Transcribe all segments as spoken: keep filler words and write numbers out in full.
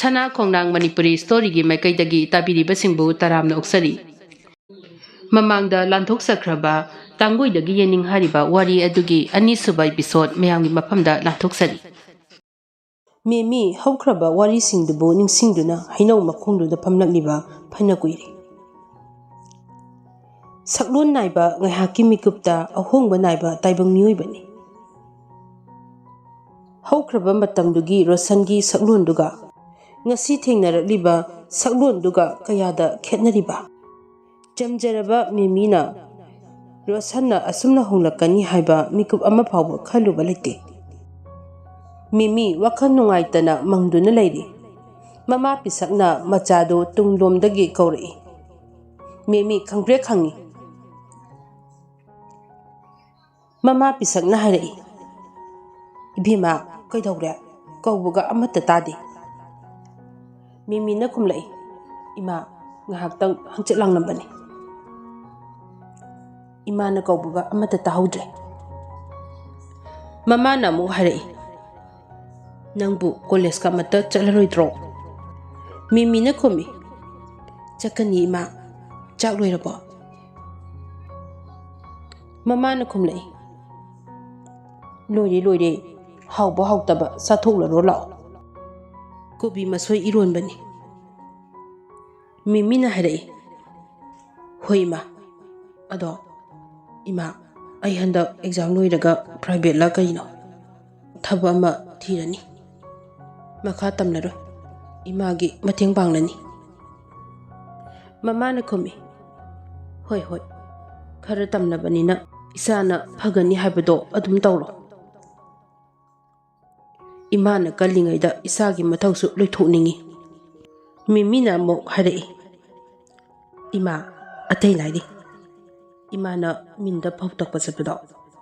ꯁꯅꯥ ꯈꯣꯡꯅꯥꯡ ꯃꯅꯤꯄꯨꯔꯤ ꯁ꯭ꯇꯣꯔꯤꯒꯤ ꯃꯥꯏꯀꯩꯗꯒꯤ ꯇꯥꯕꯤꯔꯤꯕꯁꯤꯡꯕꯨ ꯇꯔꯥꯝꯅ ꯑꯣꯛꯆꯔꯤ꯫ ꯃꯃꯥꯡꯗ ꯂꯥꯟꯊꯣꯛꯆꯈ꯭ꯔꯕ ꯇꯥꯡꯒꯣꯏꯗꯒꯤ ꯌꯦꯅꯤꯡ ꯍꯥꯏꯔꯤꯕ ꯋꯥꯔꯤ ꯑꯗꯨꯒꯤ ꯑꯅꯤꯁꯨꯕ ꯏꯄꯤꯁꯣꯗ ꯃꯌꯥꯝꯒꯤ ꯃꯐꯝꯗ ꯂꯥꯟꯊꯣꯛꯆꯔꯤ꯫ ꯃꯦꯃꯤ ꯍꯧꯈ꯭ꯔꯕ ꯋꯥꯔꯤꯁꯤꯡꯗꯨꯕꯨ ꯅꯤꯡꯁꯤꯡꯗꯨꯅ ꯍꯩꯅꯧ ꯃꯈꯣꯡꯗꯨꯗ ꯐꯝꯂꯛꯂꯤꯕ ꯐꯅ ꯀꯨꯏꯔꯦ꯫ ꯁꯛꯂꯣꯟ ꯅꯥꯏꯕ ꯉꯥꯏꯍꯥꯛꯀꯤ ꯃꯤꯀꯨꯞꯇ ꯑꯍꯣꯡꯕ ꯅꯥꯏꯕ ꯇꯥꯏꯕꯪ ꯃꯤꯑꯣꯏꯕꯅꯤ꯫ ꯍꯧꯈ꯭ꯔꯕ ꯃꯇꯝꯗꯨꯒꯤ ꯔꯣꯁꯟꯒꯤ ꯁꯛꯂꯣꯟꯗꯨꯒ ꯉꯁꯤ ꯊꯦꯡꯅꯔꯛꯂꯤꯕ ꯁꯛꯂꯣꯟꯗꯨꯒ ꯀꯌꯥꯗ ꯈꯦꯠꯅꯔꯤꯕ? ꯆꯝꯖꯔꯕ ꯃꯦꯃꯤꯅ ꯔꯣꯁꯟꯅ ꯑꯁꯨꯝꯅ ꯍꯣꯡꯂꯛꯀꯅꯤ ꯍꯥꯏꯕ ꯃꯤꯀꯨꯞ ꯑꯃ ꯐꯥꯎꯕ ꯈꯜꯂꯨꯕ ꯂꯩꯇꯦ꯫ ꯃꯦꯃꯤ ꯋꯥꯈꯜ ꯅꯨꯡꯉꯥꯏꯇꯅ ꯃꯪꯗꯨꯅ ꯂꯩꯔꯤ꯫ ꯃꯃꯥ ꯄꯤꯁꯛꯅ ꯃꯆꯥꯗꯨ ꯇꯨꯡꯂꯣꯝꯗꯒꯤ ꯀꯧꯔꯛꯏ꯫ ꯃꯦꯃꯤ ꯈꯪꯄ꯭ꯔꯦꯛ ꯈꯪꯉꯤ꯫ ꯃꯃꯥ ꯄꯤꯁꯛꯅ ꯍꯥꯏꯔꯛꯏ, "ꯏꯕꯦꯝꯃ, ꯀꯩꯗꯧꯔꯦ? ꯀꯧꯕꯒ ꯑꯃꯠꯇ ꯇꯥꯗꯦ꯫" ꯃꯦꯃꯤꯅ ꯈꯨꯝꯂꯛꯏ, "ꯏꯃꯥ, ꯉꯥꯏꯍꯥꯛꯇꯪ ꯍꯪꯆꯤꯠ ꯂꯥꯡꯂꯝꯕꯅꯤ꯫ ꯏꯃꯥꯅ ꯀꯧꯕꯒ ꯑꯃꯠꯇ ꯇꯥꯍꯧꯗ꯭ꯔꯦ꯫" ꯃꯃꯥꯅ ꯑꯃꯨꯛ ꯍꯥꯏꯔꯛꯏ, "ꯅꯪꯕꯨ ꯀꯣꯂꯦꯖꯀ ꯑꯃꯠꯇ ꯆꯠꯂꯔꯣꯏꯗ꯭ꯔꯣ?" ꯃꯦꯃꯤꯅ ꯈꯨꯝꯃꯤ, "ꯆꯠꯀꯅꯤ ꯏꯃꯥ꯫ ꯆꯥꯛ ꯂꯣꯏꯔꯕꯣ?" ꯃꯃꯥꯅ ꯈꯨꯝꯂꯛꯏ, "ꯂꯣꯏꯔꯦ, ꯂꯣꯏꯔꯦ꯫ ꯍꯥꯎꯕ ꯍꯥꯎꯇꯕ ꯆꯥꯊꯣꯛꯂꯔꯣ ꯂꯥꯛꯑꯣ꯫ ꯀꯣꯕꯤ ꯃꯁꯣꯏ ꯏꯔꯣꯟꯕꯅꯤ꯫" ꯃꯦꯃꯤꯅ ꯍꯥꯏꯔꯛꯏ, "ꯍꯣꯏ ꯏꯃꯥ꯫ ꯑꯗꯣ ꯏꯃꯥ, ꯑꯩ ꯍꯟꯗꯛ ꯑꯦꯛꯖꯥꯝ ꯂꯣꯏꯔꯒ ꯄ꯭ꯔꯥꯏꯚꯦꯠꯂ ꯀꯩꯅꯣ ꯊꯕꯛ ꯑꯃ ꯊꯤꯔꯅꯤ꯫ ꯃꯈꯥ ꯇꯝꯂꯔꯣꯏ꯫ ꯏꯃꯥꯒꯤ ꯃꯇꯦꯡ ꯄꯥꯡꯂꯅꯤ꯫" ꯃꯃꯥꯅ ꯈꯨꯝꯃꯤ, "ꯍꯣꯏ, ꯍꯣꯏ, ꯈꯔ ꯇꯝꯂꯕꯅꯤꯅ ꯏꯆꯥꯅ ꯐꯒꯅꯤ ꯍꯥꯏꯕꯗꯣ ꯑꯗꯨꯝ ꯇꯧꯔꯣ꯫ ꯏꯃꯥꯅ ꯀꯜꯂꯤꯉꯩꯗ ꯏꯆꯥꯒꯤ ꯃꯊꯧꯁꯨ ꯂꯣꯏꯊꯣꯛꯅꯤꯡꯉꯤ꯫" ꯃꯦꯃꯤꯅ ꯑꯃꯨꯛ ꯍꯥꯏꯔꯛꯏ, "ꯏꯃꯥ, ꯑꯇꯩ ꯂꯥꯏꯔꯤ꯫ ꯏꯃꯥꯅ ꯃꯤꯟꯗ ꯐꯧ ꯇꯛꯄ ꯆꯠꯄꯗꯣ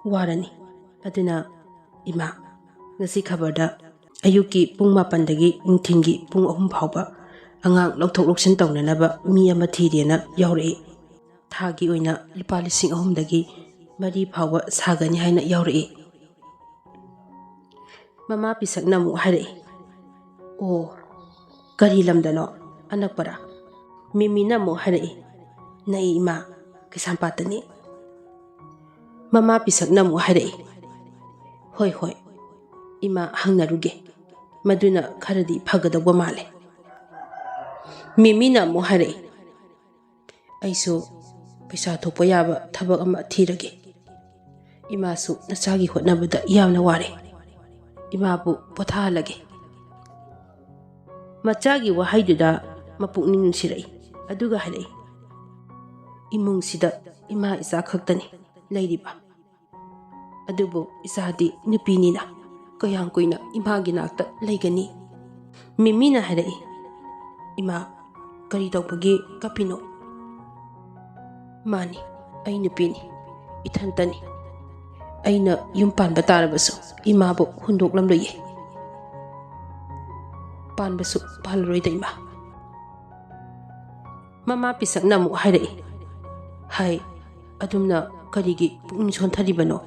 ꯋꯥꯔꯅꯤ꯫ ꯑꯗꯨꯅ ꯏꯃꯥ, ꯉꯁꯤ ꯈꯕꯔꯗ ꯑꯌꯨꯛꯀꯤ ꯄꯨꯡ ꯃꯥꯄꯟꯗꯒꯤ ꯅꯨꯡꯊꯤꯟꯒꯤ ꯄꯨꯡ ꯑꯍꯨꯝ ꯐꯥꯎꯕ ꯑꯉꯥꯡ ꯂꯧꯊꯣꯛ ꯂꯧꯁꯤꯟ ꯇꯧꯅꯅꯕ ꯃꯤ ꯑꯃ ꯊꯤꯔꯦꯅ ꯌꯥꯎꯔꯛꯏ꯫ ꯊꯥꯒꯤ ꯑꯣꯏꯅ ꯂꯨꯄꯥ ꯂꯤꯁꯤꯡ ꯑꯍꯨꯝꯗꯒꯤ ꯃꯔꯤ ꯐꯥꯎꯕ ꯁꯥꯒꯅꯤ ꯍꯥꯏꯅ ꯌꯥꯎꯔꯛꯏ꯫" ꯃꯃꯥ ꯄꯤꯁꯛꯅ ꯑꯃꯨꯛ ꯍꯥꯏꯔꯛꯏ, "ꯑꯣ, "ꯀꯔꯤ ꯂꯝꯗꯅꯣ? ꯑꯅꯛꯄꯔꯥ?" ꯃꯤꯃꯤꯅ ꯑꯃꯨꯛ ꯍꯥꯏꯔꯛꯏ, "ꯅꯛꯏ ꯏꯃꯥ, ꯀꯩꯁꯥꯝꯄꯥꯠꯇꯅꯤ꯫" ꯃꯃꯥ ꯄꯤꯁꯛꯅ ꯑꯃꯨꯛ ꯍꯥꯏꯔꯛꯏ, "ꯍꯣꯏ, ꯍꯣꯏ, ꯏꯃꯥ ꯍꯪꯅꯔꯨꯒꯦ, ꯃꯗꯨꯅ ꯈꯔꯗꯤ ꯐꯒꯗꯧꯕ ꯃꯥꯜꯂꯦ꯫" ꯃꯤꯃꯤꯅ ꯑꯃꯨꯛ ꯍꯥꯏꯔꯛꯏ, "ꯑꯩꯁꯨ ꯄꯩꯁꯥ ꯊꯣꯛꯄ ꯌꯥꯕ ꯊꯕꯛ ꯑꯃ ꯊꯤꯔꯒꯦ꯫ ꯏꯃꯥꯁꯨ ꯅꯆꯥꯒꯤ ꯍꯣꯠꯅꯕꯗ ꯌꯥꯝꯅ ꯋꯥꯔꯦ꯫ ꯏꯃꯥꯕꯨ ꯄꯣꯊꯥꯍꯜꯂꯒꯦ꯫" ꯃꯆꯥꯒꯤ ꯋꯥꯍꯩꯗꯨꯗ ꯃꯄꯨꯛꯅꯤꯡ ꯅꯨꯡꯁꯤꯔꯛꯏ꯫ ꯑꯗꯨꯒ ꯍꯥꯏꯔꯛꯏ, "ꯏꯃꯨꯡꯁꯤꯗ ꯏꯃꯥ ꯏꯆꯥ ꯈꯛꯇꯅꯤ ꯂꯩꯔꯤꯕ꯫ ꯑꯗꯨꯕꯨ ꯏꯆꯥꯗꯤ ꯅꯨꯄꯤꯅꯤꯅ ꯀꯌꯥꯝ ꯀꯨꯏꯅ ꯏꯃꯥꯒꯤ ꯅꯥꯛꯇ ꯂꯩꯒꯅꯤ?" ꯃꯤꯃꯤꯅ ꯍꯥꯏꯔꯛꯏ, "ꯏꯃꯥ, ꯀꯔꯤ ꯇꯧꯕꯒꯤ ꯀꯞꯄꯤꯅꯣ?" "ꯃꯥꯅꯤ, ꯑꯩ ꯅꯨꯄꯤꯅꯤ, ꯏꯊꯟꯇꯅꯤ꯫ ꯑꯩꯅ ꯌꯨꯝ ꯄꯥꯟꯕ ꯇꯥꯔꯕꯁꯨ ꯏꯃꯥꯕꯨ ꯍꯨꯟꯗꯣꯛꯂꯝꯂꯣꯏꯌꯦ꯫ ꯄꯥꯟꯕꯁꯨ ꯄꯥꯜꯂꯔꯣꯏꯗ ꯏꯃꯥ꯫" ꯃꯃꯥ ꯄꯤꯁꯛꯅ ꯑꯃꯨꯛ ꯍꯥꯏꯔꯛꯏ, "ꯍꯥꯏ, ꯑꯗꯨꯝꯅ ꯀꯔꯤꯒꯤ ꯄꯨꯛꯅꯤꯡ ꯁꯣꯟꯊꯔꯤꯕꯅꯣ?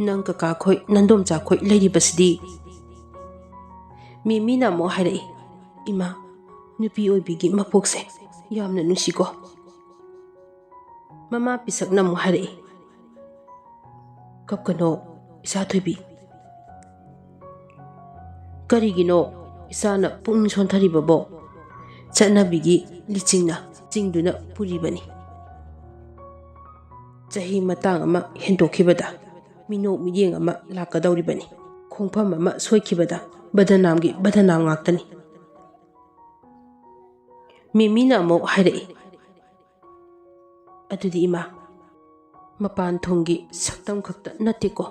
ꯅꯪ ꯀꯀꯥꯈꯣꯏ, ꯅꯟꯗꯣꯝꯆꯥꯈꯣꯏ ꯂꯩꯔꯤꯕꯁꯤꯗꯤ꯫" ꯃꯤꯃꯤꯅ ꯑꯃꯨꯛ ꯍꯥꯏꯔꯛꯏ, "ꯏꯃꯥ, ꯅꯨꯄꯤ ꯑꯣꯏꯕꯤꯒꯤ ꯃꯄꯣꯛꯁꯦ ꯌꯥꯝꯅ ꯅꯨꯡꯁꯤꯀꯣ꯫" ꯃꯃꯥ ꯄꯤꯁꯛꯅ ꯑꯃꯨꯛ ꯍꯥꯏꯔꯛꯏ, "ꯀꯞꯀꯅꯣ, ꯏꯆꯥ ꯊꯣꯏꯕꯤ꯫ ꯀꯔꯤꯒꯤꯅꯣ ꯏꯆꯥꯅ ꯄꯨꯛꯅꯤꯡ ꯁꯣꯟꯊꯔꯤꯕꯕꯣ? ꯆꯠꯅꯕꯤꯒꯤ ꯂꯤꯆꯤꯡꯅ ꯆꯤꯡꯗꯨꯅ ꯄꯨꯔꯤꯕꯅꯤ꯫ ꯆꯍꯤ ꯃꯇꯥꯡ ꯑꯃ ꯍꯦꯟꯗꯣꯛꯈꯤꯕꯗ ꯃꯤꯅꯣꯛ ꯃꯤꯠꯌꯦꯡ ꯑꯃ ꯂꯥꯛꯀꯗꯧꯔꯤꯕꯅꯤ꯫ ꯈꯣꯡꯐꯝ ꯑꯃ ꯁꯣꯏꯈꯤꯕꯗ ꯕꯗꯅꯥꯝꯒꯤ ꯕꯗꯅꯥꯝ ꯉꯥꯛꯇꯅꯤ꯫" ꯃꯤꯃꯤꯅ ꯑꯃꯨꯛ ꯍꯥꯏꯔꯛꯏ, "ꯑꯗꯨꯗꯤ ꯏꯃꯥ, ꯃꯄꯥꯟ ꯊꯣꯡꯒꯤ ꯁꯛꯇꯝ ꯈꯛꯇ ꯅꯠꯇꯦꯀꯣ,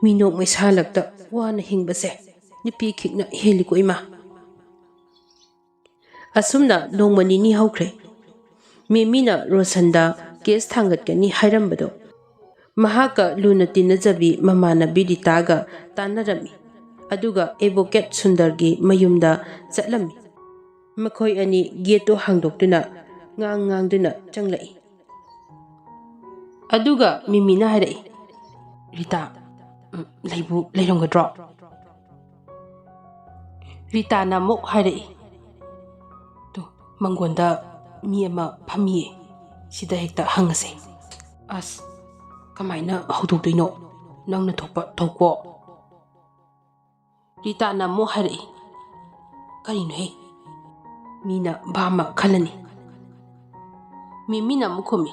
ꯃꯤꯅꯣꯛ ꯃꯩꯁꯥ ꯂꯛꯇ ꯋꯥꯅ ꯍꯤꯡꯕꯁꯦ ꯅꯨꯄꯤ ꯈꯤꯛꯅ ꯍꯦꯜꯂꯤꯀꯣ ꯏꯃꯥ꯫" ꯑꯁꯨꯝꯅ ꯅꯣꯡꯃ ꯅꯤꯅꯤ ꯍꯧꯈ꯭ꯔꯦ꯫ ꯃꯤꯃꯤꯅ ꯔꯣꯁꯟꯗ ꯀꯦꯁ ꯊꯥꯡꯒꯠꯀꯅꯤ ꯍꯥꯏꯔꯝꯕꯗꯣ ꯃꯍꯥꯛꯀ ꯂꯨꯅ ꯇꯤꯟꯅꯖꯕꯤ ꯃꯃꯥꯟꯅꯕꯤ ꯔꯤꯇꯥꯒ ꯇꯥꯟꯅꯔꯝꯃꯤ꯫ ꯑꯗꯨꯒ ꯑꯦꯗꯚꯣꯀꯦꯠ ꯁꯨꯟꯗꯔꯒꯤ ꯃꯌꯨꯝꯗ ꯆꯠꯂꯝꯃꯤ꯫ ꯃꯈꯣꯏ ꯑꯅꯤ ꯒꯦꯠꯇꯨ ꯍꯥꯡꯗꯣꯛꯇꯨꯅ ꯉꯥꯡ ꯉꯥꯡꯗꯨꯅ ꯆꯪꯂꯛꯏ꯫ ꯑꯗꯨꯒ ꯃꯤꯃꯤꯅ ꯍꯥꯏꯔꯛꯏ, "ꯔꯤꯇꯥ, ꯎꯝ, ꯂꯩꯕꯨ ꯂꯩꯔꯝꯒꯗ꯭ꯔꯣ?" ꯔꯤꯇꯥꯅ ꯑꯃꯨꯛ ꯍꯥꯏꯔꯛꯏ, ꯃꯪꯒꯣꯟꯗ ꯃꯤ ꯑꯃ ꯐꯝꯃꯤꯌꯦ, ꯁꯤꯗ ꯍꯦꯛꯇ ꯍꯪꯉꯁꯦ꯫ ꯑꯁ, ꯀꯃꯥꯏꯅ ꯍꯧꯗꯣꯛꯇꯣꯏꯅꯣ? ꯅꯪꯅ ꯊꯣꯛꯄ ꯇꯧꯀꯣ꯫ ꯔꯤꯇꯥꯅ ꯑꯃꯨꯛ ꯍꯥꯏꯔꯛꯏ, "ꯀꯔꯤꯅꯣꯍꯦ? ꯃꯤꯅ ꯚꯥꯞ ꯑꯃ ꯈꯜꯂꯅꯤ꯫" ꯃꯤꯃꯤꯅ ꯑꯃꯨꯛ ꯈꯨꯝꯃꯤ,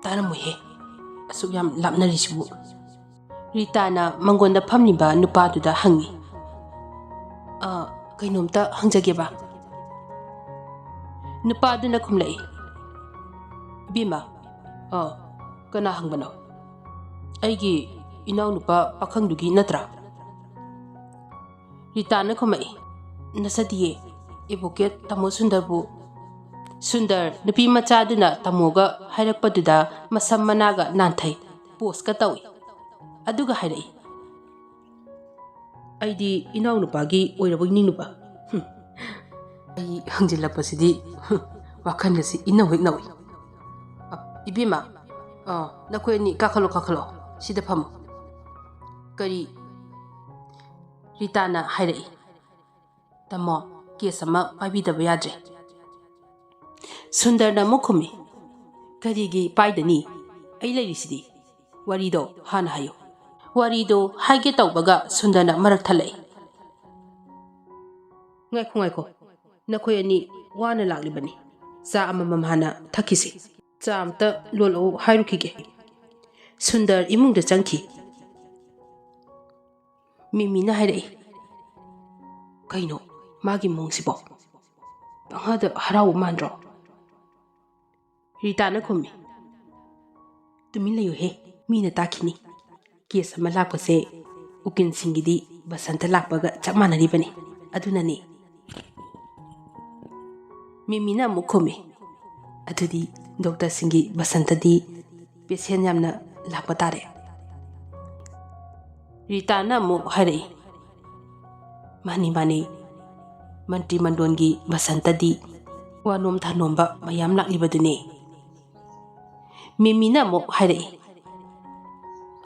"ꯇꯥꯔꯝꯃꯣꯏꯍꯦ, ꯑꯁꯨꯛ ꯌꯥꯝ ꯂꯥꯞꯅꯔꯤꯁꯤꯕꯨ꯫" ꯔꯤꯇꯥꯅ ꯃꯪꯒꯣꯟꯗ ꯐꯝꯂꯤꯕ ꯅꯨꯄꯥꯗꯨꯗ ꯍꯪꯉꯤ, "ꯑ, ꯀꯩꯅꯣꯝꯇ ꯍꯪꯖꯒꯦꯕ꯫" ꯅꯨꯄꯥꯗꯨꯅ ꯈꯨꯝꯂꯛꯏ, "ꯏꯕꯦꯝꯃ, ꯑ, ꯀꯅꯥ ꯍꯪꯕꯅꯣ? ꯑꯩꯒꯤ ꯏꯅꯥꯎꯅꯨꯄꯥ ꯄꯥꯈꯪꯗꯨꯒꯤ ꯅꯠꯇ꯭ꯔꯥ?" ꯔꯤꯇꯥꯅ ꯈꯨꯝꯃꯛꯏ, "ꯅꯠꯆꯗꯤꯌꯦ, ꯑꯦꯗꯚꯣꯀꯦꯠ ꯇꯥꯃꯣ ꯁꯨꯟꯗꯔꯕꯨ꯫" ꯁꯨꯟꯗꯔ ꯅꯨꯄꯤ ꯃꯆꯥꯗꯨꯅ ꯇꯥꯃꯣꯒ ꯍꯥꯏꯔꯛꯄꯗꯨꯗ ꯃꯁꯝ ꯃꯅꯥꯒ ꯅꯥꯟꯊꯩ, ꯄꯣꯁꯀ ꯇꯧꯏ꯫ ꯑꯗꯨꯒ ꯍꯥꯏꯔꯛꯏ, "ꯑꯩꯗꯤ ꯏꯅꯥꯎꯅꯨꯄꯥꯒꯤ ꯑꯣꯏꯔꯕꯣꯏ ꯅꯤꯡꯂꯨꯕ꯫ ꯍꯨꯝ꯫ ꯑꯩ ꯍꯪꯖꯤꯜꯂꯛꯄꯁꯤꯗꯤ, ꯍꯨꯝ, ꯋꯥꯈꯜꯒꯁꯤ ꯏꯅꯧ ꯍꯦꯛ ꯅꯧꯏ꯫ ꯑ, ꯏꯕꯦꯝꯃ, ꯑ, ꯅꯈꯣꯏ ꯑꯅꯤ ꯀꯥꯈꯠꯂꯣ, ꯀꯥꯈꯠꯂꯣ꯫ ꯁꯤꯗ ꯐꯝꯃꯣ꯫" ꯀꯔꯤ? ꯔꯤꯇꯥꯅ ꯍꯥꯏꯔꯛꯏ, "ꯇꯥꯃꯣ, ꯀꯦꯁ ꯑꯃ ꯄꯥꯏꯕꯤꯗꯕ ꯌꯥꯗ꯭ꯔꯦ꯫" ꯁꯨꯟꯗꯔꯅ ꯑꯃꯨꯛ ꯈꯨꯝꯃꯤ, "ꯀꯔꯤꯒꯤ ꯄꯥꯏꯗꯅꯤ? ꯑꯩ ꯂꯩꯔꯤꯁꯤꯗꯤ꯫ ꯋꯥꯔꯤꯗꯣ ꯍꯥꯟꯅ ꯍꯥꯏꯌꯨ꯫" ꯋꯥꯔꯤꯗꯣ ꯍꯥꯏꯒꯦ ꯇꯧꯕꯒ ꯁꯨꯟꯗꯔꯅ ꯃꯔꯛ ꯊꯠꯂꯛꯏ, "ꯉꯥꯏꯈꯣ, ꯉꯥꯏꯈꯣ꯫ ꯅꯈꯣꯏ ꯑꯅꯤ ꯋꯥꯅ ꯂꯥꯛꯂꯤꯕꯅꯤ꯫ ꯆꯥ ꯑꯃꯃꯝ ꯍꯥꯟꯅ ꯊꯛꯈꯤꯁꯤ꯫ ꯆꯥ ꯑꯝꯇ ꯂꯣꯜꯂꯛꯎ ꯍꯥꯏꯔꯨꯈꯤꯒꯦ꯫" ꯁꯨꯟꯗꯔ ꯏꯃꯨꯡꯗ ꯆꯪꯈꯤ꯫ ꯃꯤꯃꯤꯅ ꯍꯥꯏꯔꯛꯏ, "ꯀꯩꯅꯣ ꯃꯥꯒꯤ ꯃꯑꯣꯡꯁꯤꯕꯣ? ꯄꯪꯍꯥꯗ ꯍꯔꯥꯎꯕ ꯃꯥꯟꯗ꯭ꯔꯣ?" ꯔꯤꯇꯥꯅ ꯈꯨꯝꯃꯤ, "ꯇꯨꯃꯤꯟ ꯂꯩꯌꯨꯍꯦ, ꯃꯤꯅ ꯇꯥꯈꯤꯅꯤ꯫ ꯀꯦꯁ ꯑꯃ ꯂꯥꯛꯄꯁꯦ ꯎꯀꯤꯜꯁꯤꯡꯒꯤꯗꯤ ꯕꯁꯟꯇ ꯂꯥꯛꯄꯒ ꯆꯞ ꯃꯥꯟꯅꯔꯤꯕꯅꯤ꯫ ꯑꯗꯨꯅꯅꯤ꯫" ꯃꯤꯃꯤꯅ ꯑꯃꯨꯛ ꯈꯨꯝꯃꯤ, "ꯑꯗꯨꯗꯤ ꯗꯣꯛꯇꯔꯁꯤꯡꯒꯤ ꯕꯁꯟꯇꯗꯤ ꯄꯦꯁꯦꯟ ꯌꯥꯝꯅ ꯂꯥꯛꯄ ꯇꯥꯔꯦ꯫" ꯔꯤꯇꯥꯅ ꯑꯃꯨꯛ ꯍꯥꯏꯔꯛꯏ, "ꯃꯥꯅꯤ, ꯃꯥꯅꯤ, ꯃꯟꯇ꯭ꯔꯤ ꯃꯟꯗꯣꯟꯒꯤ ꯕꯁꯟꯇꯗꯤ ꯋꯥꯅꯣꯝ ꯊꯥꯅꯣꯝꯕ ꯃꯌꯥꯝ ꯂꯥꯛꯂꯤꯕꯗꯨꯅꯤ꯫" ꯃꯤꯃꯤꯅ ꯑꯃꯨꯛ ꯍꯥꯏꯔꯛꯏ,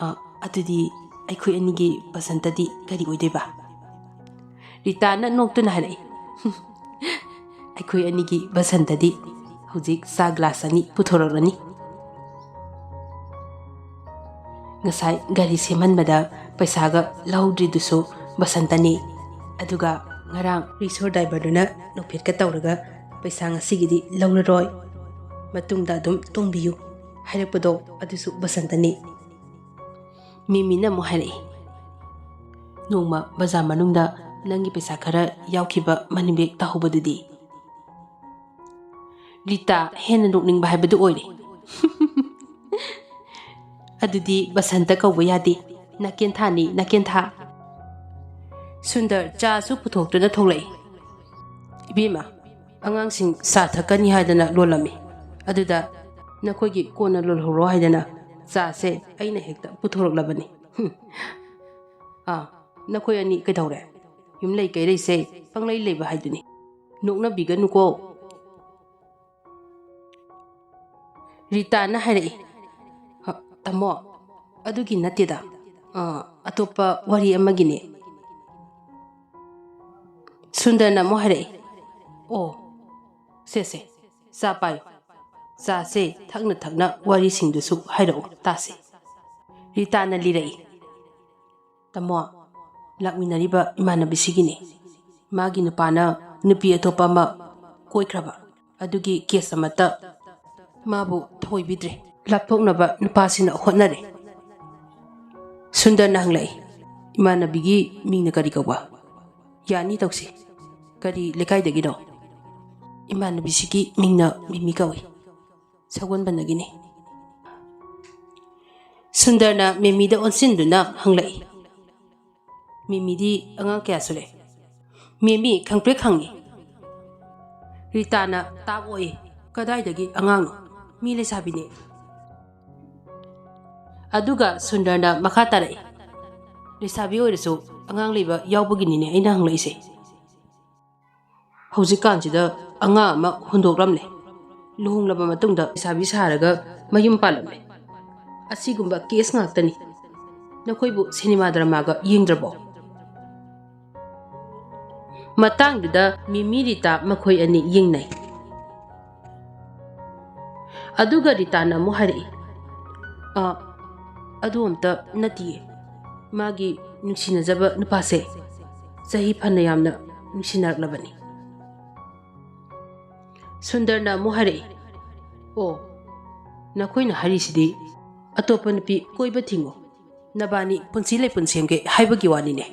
"ꯑ, ꯑꯗꯨꯗꯤ ꯑꯩꯈꯣꯏ ꯑꯅꯤꯒꯤ ꯕꯁꯟꯇꯗꯤ ꯀꯔꯤ ꯑꯣꯏꯗꯣꯏꯕ?" ꯔꯤꯇꯥꯅ ꯅꯣꯛꯇꯨꯅ ꯍꯥꯏꯔꯛꯏ, ꯑꯩꯈꯣꯏ ꯑꯅꯤꯒꯤ ꯕꯁꯟꯇꯗꯤ ꯍꯧꯖꯤꯛ ꯆꯥ ꯒ꯭ꯂꯥꯁ ꯑꯅꯤ ꯄꯨꯊꯣꯔꯛꯂꯅꯤ꯫ ꯉꯁꯥꯏ ꯒꯥꯔꯤ ꯁꯦꯝꯍꯟꯕꯗ ꯄꯩꯁꯥꯒ ꯂꯧꯗ꯭ꯔꯤꯗꯨꯁꯨ ꯕꯁꯟꯇꯅꯤ꯫ ꯑꯗꯨꯒ ꯉꯔꯥꯡ ꯔꯤꯛꯁꯣ ꯗ꯭ꯔꯥꯏꯚꯔꯗꯨꯅ ꯅꯣꯛꯐꯦꯠꯀ ꯇꯧꯔꯒ "ꯄꯩꯁꯥ ꯉꯁꯤꯒꯤꯗꯤ ꯂꯧꯔꯔꯣꯏ, ꯃꯇꯨꯡꯗ ꯑꯗꯨꯝ ꯇꯣꯡꯕꯤꯌꯨ" ꯍꯥꯏꯔꯛꯄꯗꯣ ꯑꯗꯨꯁꯨ ꯕꯁꯟꯇꯅꯤ꯫ ꯃꯤꯃꯤꯅ ꯑꯃꯨꯛ ꯍꯥꯏꯔꯛꯏ, "ꯅꯣꯡꯃ ꯕꯖꯥꯔ ꯃꯅꯨꯡꯗ ꯅꯪꯒꯤ ꯄꯩꯁꯥ ꯈꯔ ꯌꯥꯎꯈꯤꯕ ꯃꯅꯤ ꯕꯦꯒ ꯇꯥꯍꯧꯕꯗꯨꯗꯤ?" ꯔꯤꯇꯥ ꯍꯦꯟꯅ ꯅꯣꯛꯅꯤꯡꯕ ꯍꯥꯏꯕꯗꯨ ꯑꯣꯏꯔꯦ꯫ "ꯑꯗꯨꯗꯤ ꯕꯁꯟꯇ ꯀꯧꯕ ꯌꯥꯗꯦ, ꯅꯥꯀꯦꯟꯊꯥꯅꯤ, ꯅꯥꯀꯦꯟꯊꯥ꯫" ꯁꯨꯟꯗꯔ ꯆꯥꯁꯨ ꯄꯨꯊꯣꯛꯇꯨꯅ ꯊꯣꯛꯂꯛꯏ꯫ "ꯏꯕꯦꯝꯃ, ꯑꯉꯥꯡꯁꯤꯡ ꯆꯥ ꯊꯛꯀꯅꯤ ꯍꯥꯏꯗꯅ ꯂꯣꯜꯂꯝꯃꯤ, ꯑꯗꯨꯗ ꯅꯈꯣꯏꯒꯤ ꯀꯣꯟꯅ ꯂꯣꯜꯍꯧꯔꯣ ꯍꯥꯏꯗꯅ ꯆꯥꯁꯦ ꯑꯩꯅ ꯍꯦꯛꯇ ꯄꯨꯊꯣꯔꯛꯂꯕꯅꯤ꯫" "ꯍꯨꯝ꯫ ꯑꯥ, ꯅꯈꯣꯏ ꯑꯅꯤ ꯀꯩꯗꯧꯔꯦ? ꯌꯨꯝ ꯂꯩ ꯀꯩꯔꯩꯁꯦ ꯄꯪꯂꯩ ꯂꯩꯕ ꯍꯥꯏꯗꯨꯅꯤ꯫ ꯅꯣꯛꯅꯕꯤꯒꯅꯨꯀꯣ꯫" ꯔꯤꯇꯥꯅ ꯍꯥꯏꯔꯛꯏ, "ꯍ, ꯇꯥꯃꯣ, ꯑꯗꯨꯒꯤ ꯅꯠꯇꯦꯗ꯫ ꯑ, ꯑꯇꯣꯞꯄ ꯋꯥꯔꯤ ꯑꯃꯒꯤꯅꯦ꯫" ꯁꯨꯟꯗꯔꯅ ꯑꯃꯨꯛ ꯍꯥꯏꯔꯛꯏ, "ꯑꯣ, ꯁꯦ, ꯁꯦ, ꯆꯥ ꯄꯥꯏꯌꯨ꯫ ꯆꯥꯁꯦ ꯊꯛꯅ ꯊꯛꯅ ꯋꯥꯔꯤꯁꯤꯡꯗꯨꯁꯨ ꯍꯥꯏꯔꯛꯎ, ꯇꯥꯁꯦ꯫" ꯔꯤꯇꯥꯅ ꯂꯤꯔꯛꯏ, "ꯇꯥꯃꯣ, ꯂꯥꯛꯃꯤꯟꯅꯔꯤꯕ ꯏꯃꯥꯟꯅꯕꯤꯁꯤꯒꯤꯅꯤ꯫ ꯃꯥꯒꯤ ꯅꯨꯄꯥꯅ ꯅꯨꯄꯤ ꯑꯇꯣꯞꯄ ꯑꯃ ꯀꯣꯏꯈ꯭ꯔꯕ, ꯑꯗꯨꯒꯤ ꯀꯦꯁ ꯑꯃꯠꯇ ꯃꯥꯕꯨ ꯊꯧꯑꯣꯏꯕꯤꯗ꯭ꯔꯦ꯫ ꯂꯥꯞꯊꯣꯛꯅꯕ ꯅꯨꯄꯥꯁꯤꯅ ꯍꯣꯠꯅꯔꯦ꯫" ꯁꯨꯟꯗꯔꯅ ꯍꯪꯂꯛꯏ, "ꯏꯃꯥꯟꯅꯕꯤꯒꯤ ꯃꯤꯡꯅ ꯀꯔꯤ ꯀꯧꯕ?" "ꯌꯥꯅꯤ, ꯇꯧꯁꯤ꯫ ꯀꯔꯤ ꯂꯩꯀꯥꯏꯗꯒꯤꯅꯣ?" "ꯏꯃꯥꯟꯅꯕꯤꯁꯤꯒꯤ ꯃꯤꯡꯅ ꯃꯤꯃꯤ ꯀꯧꯏ꯫ ꯁꯒꯣꯜꯕꯟꯗꯒꯤꯅꯤ꯫" ꯁꯨꯟꯗꯔꯅ ꯃꯤꯃꯤꯗ ꯑꯣꯟꯁꯤꯟꯗꯨꯅ ꯍꯪꯂꯛꯏ, "ꯃꯤꯃꯤꯗꯤ ꯑꯉꯥꯡ ꯀꯌꯥ ꯁꯨꯔꯦ?" ꯃꯤꯃꯤ ꯈꯪꯄ꯭ꯔꯦꯛ ꯈꯪꯉꯤ꯫ ꯔꯤꯇꯥꯅ ꯇꯥꯞ ꯑꯣꯏ, "ꯀꯗꯥꯏꯗꯒꯤ ꯑꯉꯥꯡꯅꯣ? ꯃꯤ ꯂꯩꯁꯥꯕꯤꯅꯦ꯫" ꯑꯗꯨꯒ ꯁꯨꯟꯗꯔꯅ ꯃꯈꯥ ꯇꯥꯔꯛꯏ, "ꯂꯩꯁꯥꯕꯤ ꯑꯣꯏꯔꯁꯨ ꯑꯉꯥꯡ ꯂꯩꯕ ꯌꯥꯎꯕꯒꯤꯅꯤꯅꯦ ꯑꯩꯅ ꯍꯪꯂꯛꯏꯁꯦ꯫ ꯍꯧꯖꯤꯛꯀꯥꯟꯁꯤꯗ ꯑꯉꯥꯡ ꯑꯃ ꯍꯨꯟꯗꯣꯛꯂꯝꯂꯦ꯫ ꯂꯨꯍꯣꯡꯂꯕ ꯃꯇꯨꯡꯗ ꯂꯩꯁꯥꯕꯤ ꯁꯥꯔꯒ ꯃꯌꯨꯝ ꯄꯥꯜꯂꯝꯂꯦ꯫ ꯑꯁꯤꯒꯨꯝꯕ ꯀꯦꯁ ꯉꯥꯛꯇꯅꯤ꯫ ꯅꯈꯣꯏꯕꯨ ꯁꯤꯅꯦꯃꯥ ꯗ꯭ꯔꯃꯥꯒ ꯌꯦꯡꯗ꯭ꯔꯕꯣ?" ꯃꯇꯥꯡꯗꯨꯗ ꯃꯤꯃꯤ ꯔꯤꯇꯥ ꯃꯈꯣꯏ ꯑꯅꯤ ꯌꯦꯡꯅꯩ꯫ ꯑꯗꯨꯒ ꯔꯤꯇꯥꯅ ꯑꯃꯨꯛ ꯍꯥꯏꯔꯛꯏ, "ꯑ, ꯑꯗꯨ ꯑꯝꯇ ꯅꯠꯇꯤꯌꯦ꯫ ꯃꯥꯒꯤ ꯅꯨꯡꯁꯤꯅꯖꯕ ꯅꯨꯄꯥꯁꯦ ꯆꯍꯤ ꯐꯅ ꯌꯥꯝꯅ ꯅꯨꯡꯁꯤꯅꯔꯛꯂꯕꯅꯤ꯫" ꯁꯨꯟꯗꯔꯅ ꯑꯃꯨꯛ ꯍꯥꯏꯔꯛꯏ, "ꯑꯣ, ꯅꯈꯣꯏꯅ ꯍꯥꯏꯔꯤꯁꯤꯗꯤ ꯑꯇꯣꯞꯄ ꯅꯨꯄꯤ ꯀꯣꯏꯕ ꯊꯤꯡꯉꯨ, ꯅꯕꯥꯅꯤ ꯄꯨꯟꯁꯤ ꯂꯩꯄꯨꯟ ꯁꯦꯝꯒꯦ ꯍꯥꯏꯕꯒꯤ ꯋꯥꯅꯤꯅꯦ?"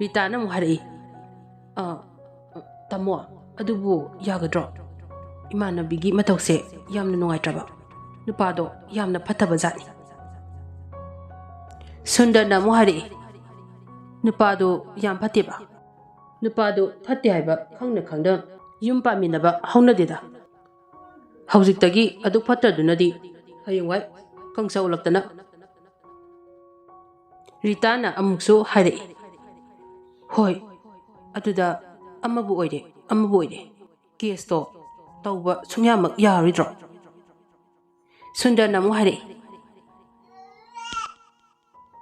ꯔꯤꯇꯥꯅ ꯑꯃꯨꯛ ꯍꯥꯏꯔꯛꯏ, "ꯑ, ꯇꯥꯃꯣ, ꯑꯗꯨꯕꯨ ꯌꯥꯒꯗ꯭ꯔꯣ? ꯏꯃꯥꯟꯅꯕꯤꯒꯤ ꯃꯇꯧꯁꯦ ꯌꯥꯝꯅ ꯅꯨꯡꯉꯥꯏꯇ꯭ꯔꯕ꯫ ꯅꯨꯄꯥꯗꯣ ꯌꯥꯝꯅ ꯐꯠꯇꯕ ꯖꯥꯠꯅꯤ꯫" ꯁꯨꯟꯗꯔꯅ ꯑꯃꯨꯛ ꯍꯥꯏꯔꯛꯏ, "ꯅꯨꯄꯥꯗꯣ ꯌꯥꯝ ꯐꯠꯇꯦꯕ꯫ ꯅꯨꯄꯥꯗꯣ ꯐꯠꯇꯦ ꯍꯥꯏꯕ ꯈꯪꯅ ꯈꯪꯅ ꯌꯨꯝ ꯄꯥꯟꯃꯤꯟꯅꯕ ꯍꯧꯅꯗꯦꯗ꯫ ꯍꯧꯖꯤꯛꯇꯒꯤ ꯑꯗꯨꯛ ꯐꯠꯇ꯭ꯔꯗꯨꯅꯗꯤ ꯍꯌꯦꯡꯋꯥꯏ ꯀꯪꯆꯧꯂꯛꯇꯅ꯫" ꯔꯤꯇꯥꯅ ꯑꯃꯨꯛꯁꯨ ꯍꯥꯏꯔꯛꯏ, "ꯍꯣꯏ, ꯑꯗꯨꯗ ꯑꯃꯕꯨ ꯑꯣꯏꯔꯦ, ꯑꯃꯕꯨ ꯑꯣꯏꯔꯦ, ꯀꯦꯁꯇꯣ ꯇꯧꯕ ꯁꯨꯡꯌꯥꯃꯛ ꯌꯥꯔꯣꯏꯗ꯭ꯔꯣ?" ꯁꯨꯟꯗꯔꯅ ꯑꯃꯨꯛ ꯍꯥꯏꯔꯛꯏ꯫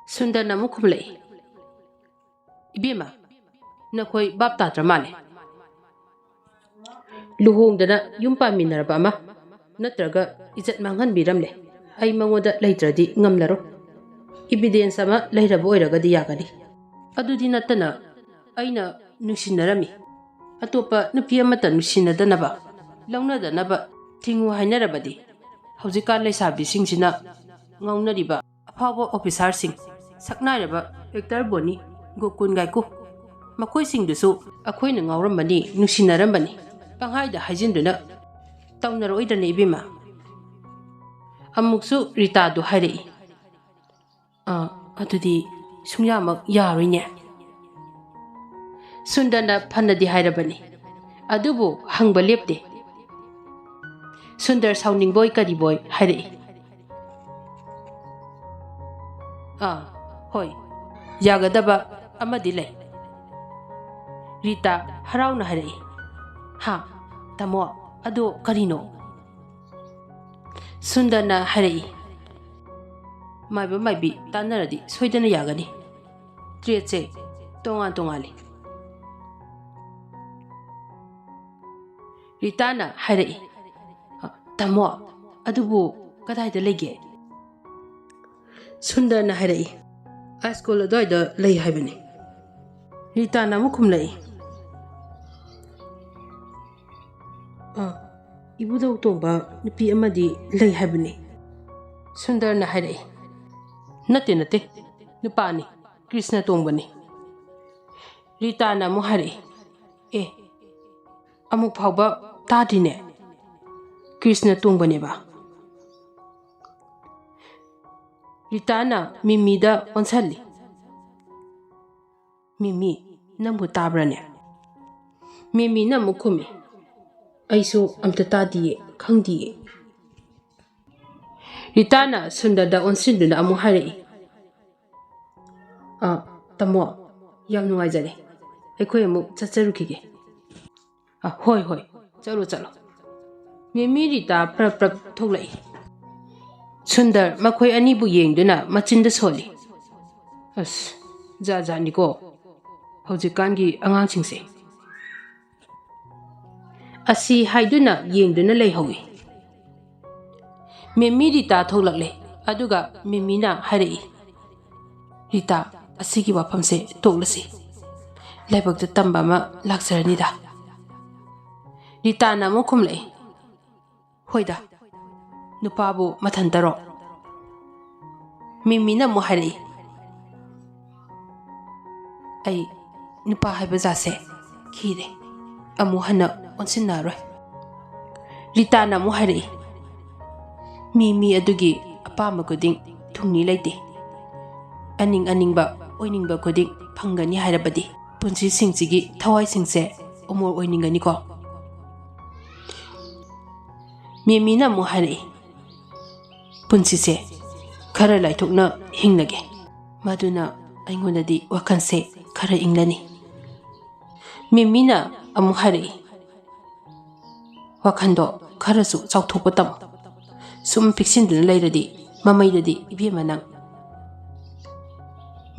ꯁꯨꯟꯗꯔꯅ ꯑꯃꯨꯛ ꯈꯨꯝꯂꯛꯏ, "ꯏꯕꯦꯝꯃ, ꯅꯈꯣꯏ ꯚꯥꯞ ꯇꯥꯗ꯭ꯔ ꯃꯥꯜꯂꯦ꯫ ꯂꯨꯍꯣꯡꯗꯅ ꯌꯨꯝ ꯄꯥꯟꯃꯤꯟꯅꯔꯕ ꯑꯃ ꯅꯠꯇ꯭ꯔꯒ ꯏꯖꯠ ꯃꯥꯡꯍꯟꯕꯤꯔꯝꯂꯦ꯫ ꯑꯩ ꯃꯉꯣꯟꯗ ꯂꯩꯇ꯭ꯔꯗꯤ ꯉꯝꯂꯔꯣꯏ꯫ ꯏꯕꯤꯗꯦꯟꯁ ꯑꯃ ꯂꯩꯔꯕ ꯑꯣꯏꯔꯒꯗꯤ ꯌꯥꯒꯅꯤ꯫ ꯑꯗꯨꯗꯤ ꯅꯠꯇꯅ ꯑꯩꯅ ꯅꯨꯡꯁꯤꯅꯔꯝꯃꯤ꯫ ꯑꯇꯣꯞꯄ ꯅꯨꯄꯤ ꯑꯃꯠꯇ ꯅꯨꯡꯁꯤꯅꯗꯅꯕ, ꯂꯧꯅꯗꯅꯕ ꯊꯤꯡꯉꯨ ꯍꯥꯏꯅꯔꯕꯗꯤ ꯍꯧꯖꯤꯛꯀꯥꯟ ꯂꯩꯁꯥꯕꯤꯁꯤꯡꯁꯤꯅ ꯉꯥꯎꯅꯔꯤꯕ ꯑꯐꯥꯎꯕ ꯑꯣꯐꯤꯁꯥꯔꯁꯤꯡ, ꯁꯛꯅꯥꯏꯔꯕ ꯑꯦꯛꯇꯔ ꯕꯣꯅꯤ, ꯒꯣꯀꯨꯟ ꯒꯥꯏꯀꯨ, ꯃꯈꯣꯏꯁꯤꯡꯗꯨꯁꯨ ꯑꯩꯈꯣꯏꯅ ꯉꯥꯎꯔꯝꯕꯅꯤ, ꯅꯨꯡꯁꯤꯅꯔꯝꯕꯅꯤ, ꯄꯪꯍꯥꯏꯗ ꯍꯥꯏꯖꯤꯟꯗꯨꯅ ꯇꯧꯅꯔꯛꯑꯣꯏꯗ꯭ꯔꯅꯦ ꯏꯕꯦꯝꯃ?" ꯑꯃꯨꯛꯁꯨ ꯔꯤꯇꯥꯗꯨ ꯍꯥꯏꯔꯛꯏ, "ꯑꯥ, ꯑꯗꯨꯗꯤ ꯁꯨꯡꯌꯥꯃꯛ ꯌꯥꯔꯣꯏꯅꯦ꯫" ꯁꯨꯟꯗꯔꯅ ꯐꯅꯗꯤ ꯍꯥꯏꯔꯕꯅꯤ, ꯑꯗꯨꯕꯨ ꯍꯪꯕ ꯂꯦꯞꯇꯦ꯫ ꯁꯨꯟꯗꯔ ꯁꯥꯎꯅꯤꯡꯕꯣꯏ ꯀꯔꯤꯕꯣꯏ ꯍꯥꯏꯔꯛꯏ, "ꯑꯥ, ꯍꯣꯏ, ꯌꯥꯒꯗꯕ ꯑꯃꯗꯤ ꯂꯩ꯫" ꯔꯤꯇꯥ ꯍꯔꯥꯎꯅ ꯍꯥꯏꯔꯛꯏ, "ꯍꯥ, ꯇꯥꯃꯣ, ꯑꯗꯣ ꯀꯔꯤꯅꯣ?" ꯁꯨꯟꯗꯔꯅ ꯍꯥꯏꯔꯛꯏ, "ꯃꯥꯏꯕ ꯃꯥꯏꯕꯤ ꯇꯥꯟꯅꯔꯗꯤ ꯁꯣꯏꯗꯅ ꯌꯥꯒꯅꯤ꯫ ꯇ꯭ꯔꯦꯠꯁꯦ ꯇꯣꯉꯥꯟ ꯇꯣꯉꯥꯟꯂꯤ꯫ ꯔꯤꯇꯥꯅ ꯍꯥꯏꯔꯛꯏ, "ꯑ, ꯇꯥꯃꯣ, ꯑꯗꯨꯕꯨ ꯀꯗꯥꯏꯗ ꯂꯩꯒꯦ?" ꯁꯨꯟꯗꯔꯅ ꯍꯥꯏꯔꯛꯏ, "ꯑꯥꯏ ꯁ꯭ꯀꯨꯜ ꯑꯗꯨꯋꯥꯏꯗ ꯂꯩ ꯍꯥꯏꯕꯅꯤ꯫" ꯔꯤꯇꯥꯅ ꯑꯃꯨꯛ ꯈꯨꯝꯂꯛꯏ, "ꯑ, ꯏꯕꯨꯙꯧ ꯇꯣꯡꯕ ꯅꯨꯄꯤ ꯑꯃꯗꯤ ꯂꯩ ꯍꯥꯏꯕꯅꯤ꯫" ꯁꯨꯟꯗꯔꯅ ꯍꯥꯏꯔꯛꯏ, "ꯅꯠꯇꯦ, ꯅꯠꯇꯦ, ꯅꯨꯄꯥꯅꯤ, ꯀ꯭ꯔꯤꯁꯅ ꯇꯣꯡꯕꯅꯤ꯫" ꯔꯤꯇꯥꯅ ꯑꯃꯨꯛ ꯍꯥꯏꯔꯛꯏ, "ꯑꯦ, ꯑꯃꯨꯛ ꯐꯥꯎꯕ ꯇꯥꯗ꯭ꯔꯤꯅꯦ, ꯀ꯭ꯔꯤꯁꯅ ꯇꯣꯡꯕꯅꯦꯕ꯫" ꯔꯤꯇꯥꯅ ꯃꯤꯃꯤꯗ ꯑꯣꯟꯁꯜꯂꯤ꯫ "ꯃꯤꯃꯤ, ꯅꯪꯕꯨ ꯇꯥꯕ꯭ꯔꯅꯦ?" ꯃꯤꯃꯤꯅ ꯑꯃꯨꯛ ꯈꯨꯝꯃꯤ, "ꯑꯩꯁꯨ ꯑꯝꯇ ꯇꯥꯗꯤꯌꯦ, ꯈꯪꯗꯤꯌꯦ꯫" ꯔꯤꯇꯥꯅ ꯁꯨꯟꯗꯔꯗ ꯑꯣꯟꯁꯤꯟꯗꯨꯅ ꯑꯃꯨꯛ ꯍꯥꯏꯔꯛꯏ, "ꯑ, ꯇꯥꯃꯣ, ꯌꯥꯝ ꯅꯨꯡꯉꯥꯏꯖꯔꯦ, ꯑꯩꯈꯣꯏ ꯑꯃꯨꯛ ꯆꯠꯆꯔꯨꯈꯤꯒꯦ꯫" "ꯑ, ꯍꯣꯏ, ꯍꯣꯏ, ꯆꯠꯂꯣ, ꯆꯠꯂꯣ꯫" ꯃꯤꯃꯤ ꯔꯤꯇꯥ ꯄ꯭ꯔꯞ ꯄ꯭ꯔꯞ ꯊꯣꯛꯂꯛꯏ꯫ ꯁꯨꯟꯗꯔ ꯃꯈꯣꯏ ꯑꯅꯤꯕꯨ ꯌꯦꯡꯗꯨꯅ ꯃꯆꯤꯟꯗ ꯁꯣꯜꯂꯤ꯫ ꯑꯁ, ꯖꯥꯠ ꯖꯥꯠꯅꯤꯀꯣ ꯍꯧꯖꯤꯛꯀꯥꯟꯒꯤ ꯑꯉꯥꯡꯁꯤꯡꯁꯦ꯫ ꯑꯁꯤ ꯍꯥꯏꯗꯨꯅ ꯌꯦꯡꯗꯨꯅ ꯂꯩꯍꯧꯏ꯫ ꯃꯦꯃꯤ ꯔꯤꯇꯥ ꯊꯣꯛꯂꯛꯂꯦ, ꯑꯗꯨꯒ ꯃꯦꯃꯤꯅ ꯍꯥꯏꯔꯛꯏ, "ꯔꯤꯇꯥ, ꯑꯁꯤꯒꯤ ꯋꯥꯐꯝꯁꯦ ꯇꯣꯛꯂꯁꯤ꯫ ꯂꯥꯏꯕꯛꯇ ꯇꯝꯕ ꯑꯃ ꯂꯥꯛꯆꯔꯅꯤꯗ꯫" ꯔꯤꯇꯥꯅ ꯑꯃꯨꯛ ꯈꯨꯝꯂꯛꯏ, "ꯍꯣꯏꯗ, ꯅꯨꯄꯥꯕꯨ ꯃꯊꯟꯇꯔꯣ?" ꯃꯦꯃꯤꯅ ꯑꯃꯨꯛ ꯍꯥꯏꯔꯛꯏ, "ꯑꯩ ꯅꯨꯄꯥ ꯍꯥꯏꯕ ꯖꯥꯠꯁꯦ ꯈꯤꯔꯦ, ꯑꯃꯨꯛ ꯍꯟꯅ ꯑꯣꯟꯁꯤꯟꯅꯔꯣꯏ꯫" ꯔꯤꯇꯥꯅ ꯑꯃꯨꯛ ꯍꯥꯏꯔꯛꯏ, "ꯃꯤ ꯃꯤ ꯑꯗꯨꯒꯤ ꯑꯄꯥꯝꯕ ꯈꯨꯗꯤꯡ ꯊꯨꯡꯅꯤ ꯂꯩꯇꯦ꯫ ꯑꯅꯤꯡ ꯑꯅꯤꯡꯕ ꯑꯣꯏꯅꯤꯡꯕ ꯈꯨꯗꯤꯡ ꯐꯪꯒꯅꯤ ꯍꯥꯏꯔꯕꯗꯤ ꯄꯨꯟꯁꯤꯁꯤꯡꯁꯤꯒꯤ ꯊꯋꯥꯏꯁꯤꯡꯁꯦ ꯑꯃꯣꯔ ꯑꯣꯏꯅꯤꯡꯒꯅꯤꯀꯣ?" ꯃꯦꯃꯤꯅ ꯑꯃꯨꯛ ꯍꯥꯏꯔꯛꯏ, "ꯄꯨꯟꯁꯤꯁꯦ ꯈꯔ ꯂꯥꯏꯊꯣꯛꯅ ꯍꯤꯡꯂꯒꯦ, ꯃꯗꯨꯅ ꯑꯩꯉꯣꯟꯗꯗꯤ ꯋꯥꯈꯜꯁꯦ ꯈꯔ ꯏꯪꯂꯅꯤ꯫" ꯃꯦꯃꯤꯅ ꯑꯃꯨꯛ ꯍꯥꯏꯔꯛꯏ, "ꯋꯥꯈꯜꯗꯣ ꯈꯔꯁꯨ ꯆꯥꯎꯊꯣꯛꯄ ꯇꯝꯃꯨ꯫ ꯁꯨꯝ ꯄꯤꯛꯁꯤꯟꯗꯨꯅ ꯂꯩꯔꯗꯤ ꯃꯃꯩꯗꯗꯤ ꯏꯕꯦꯝꯃ ꯅꯪ꯫"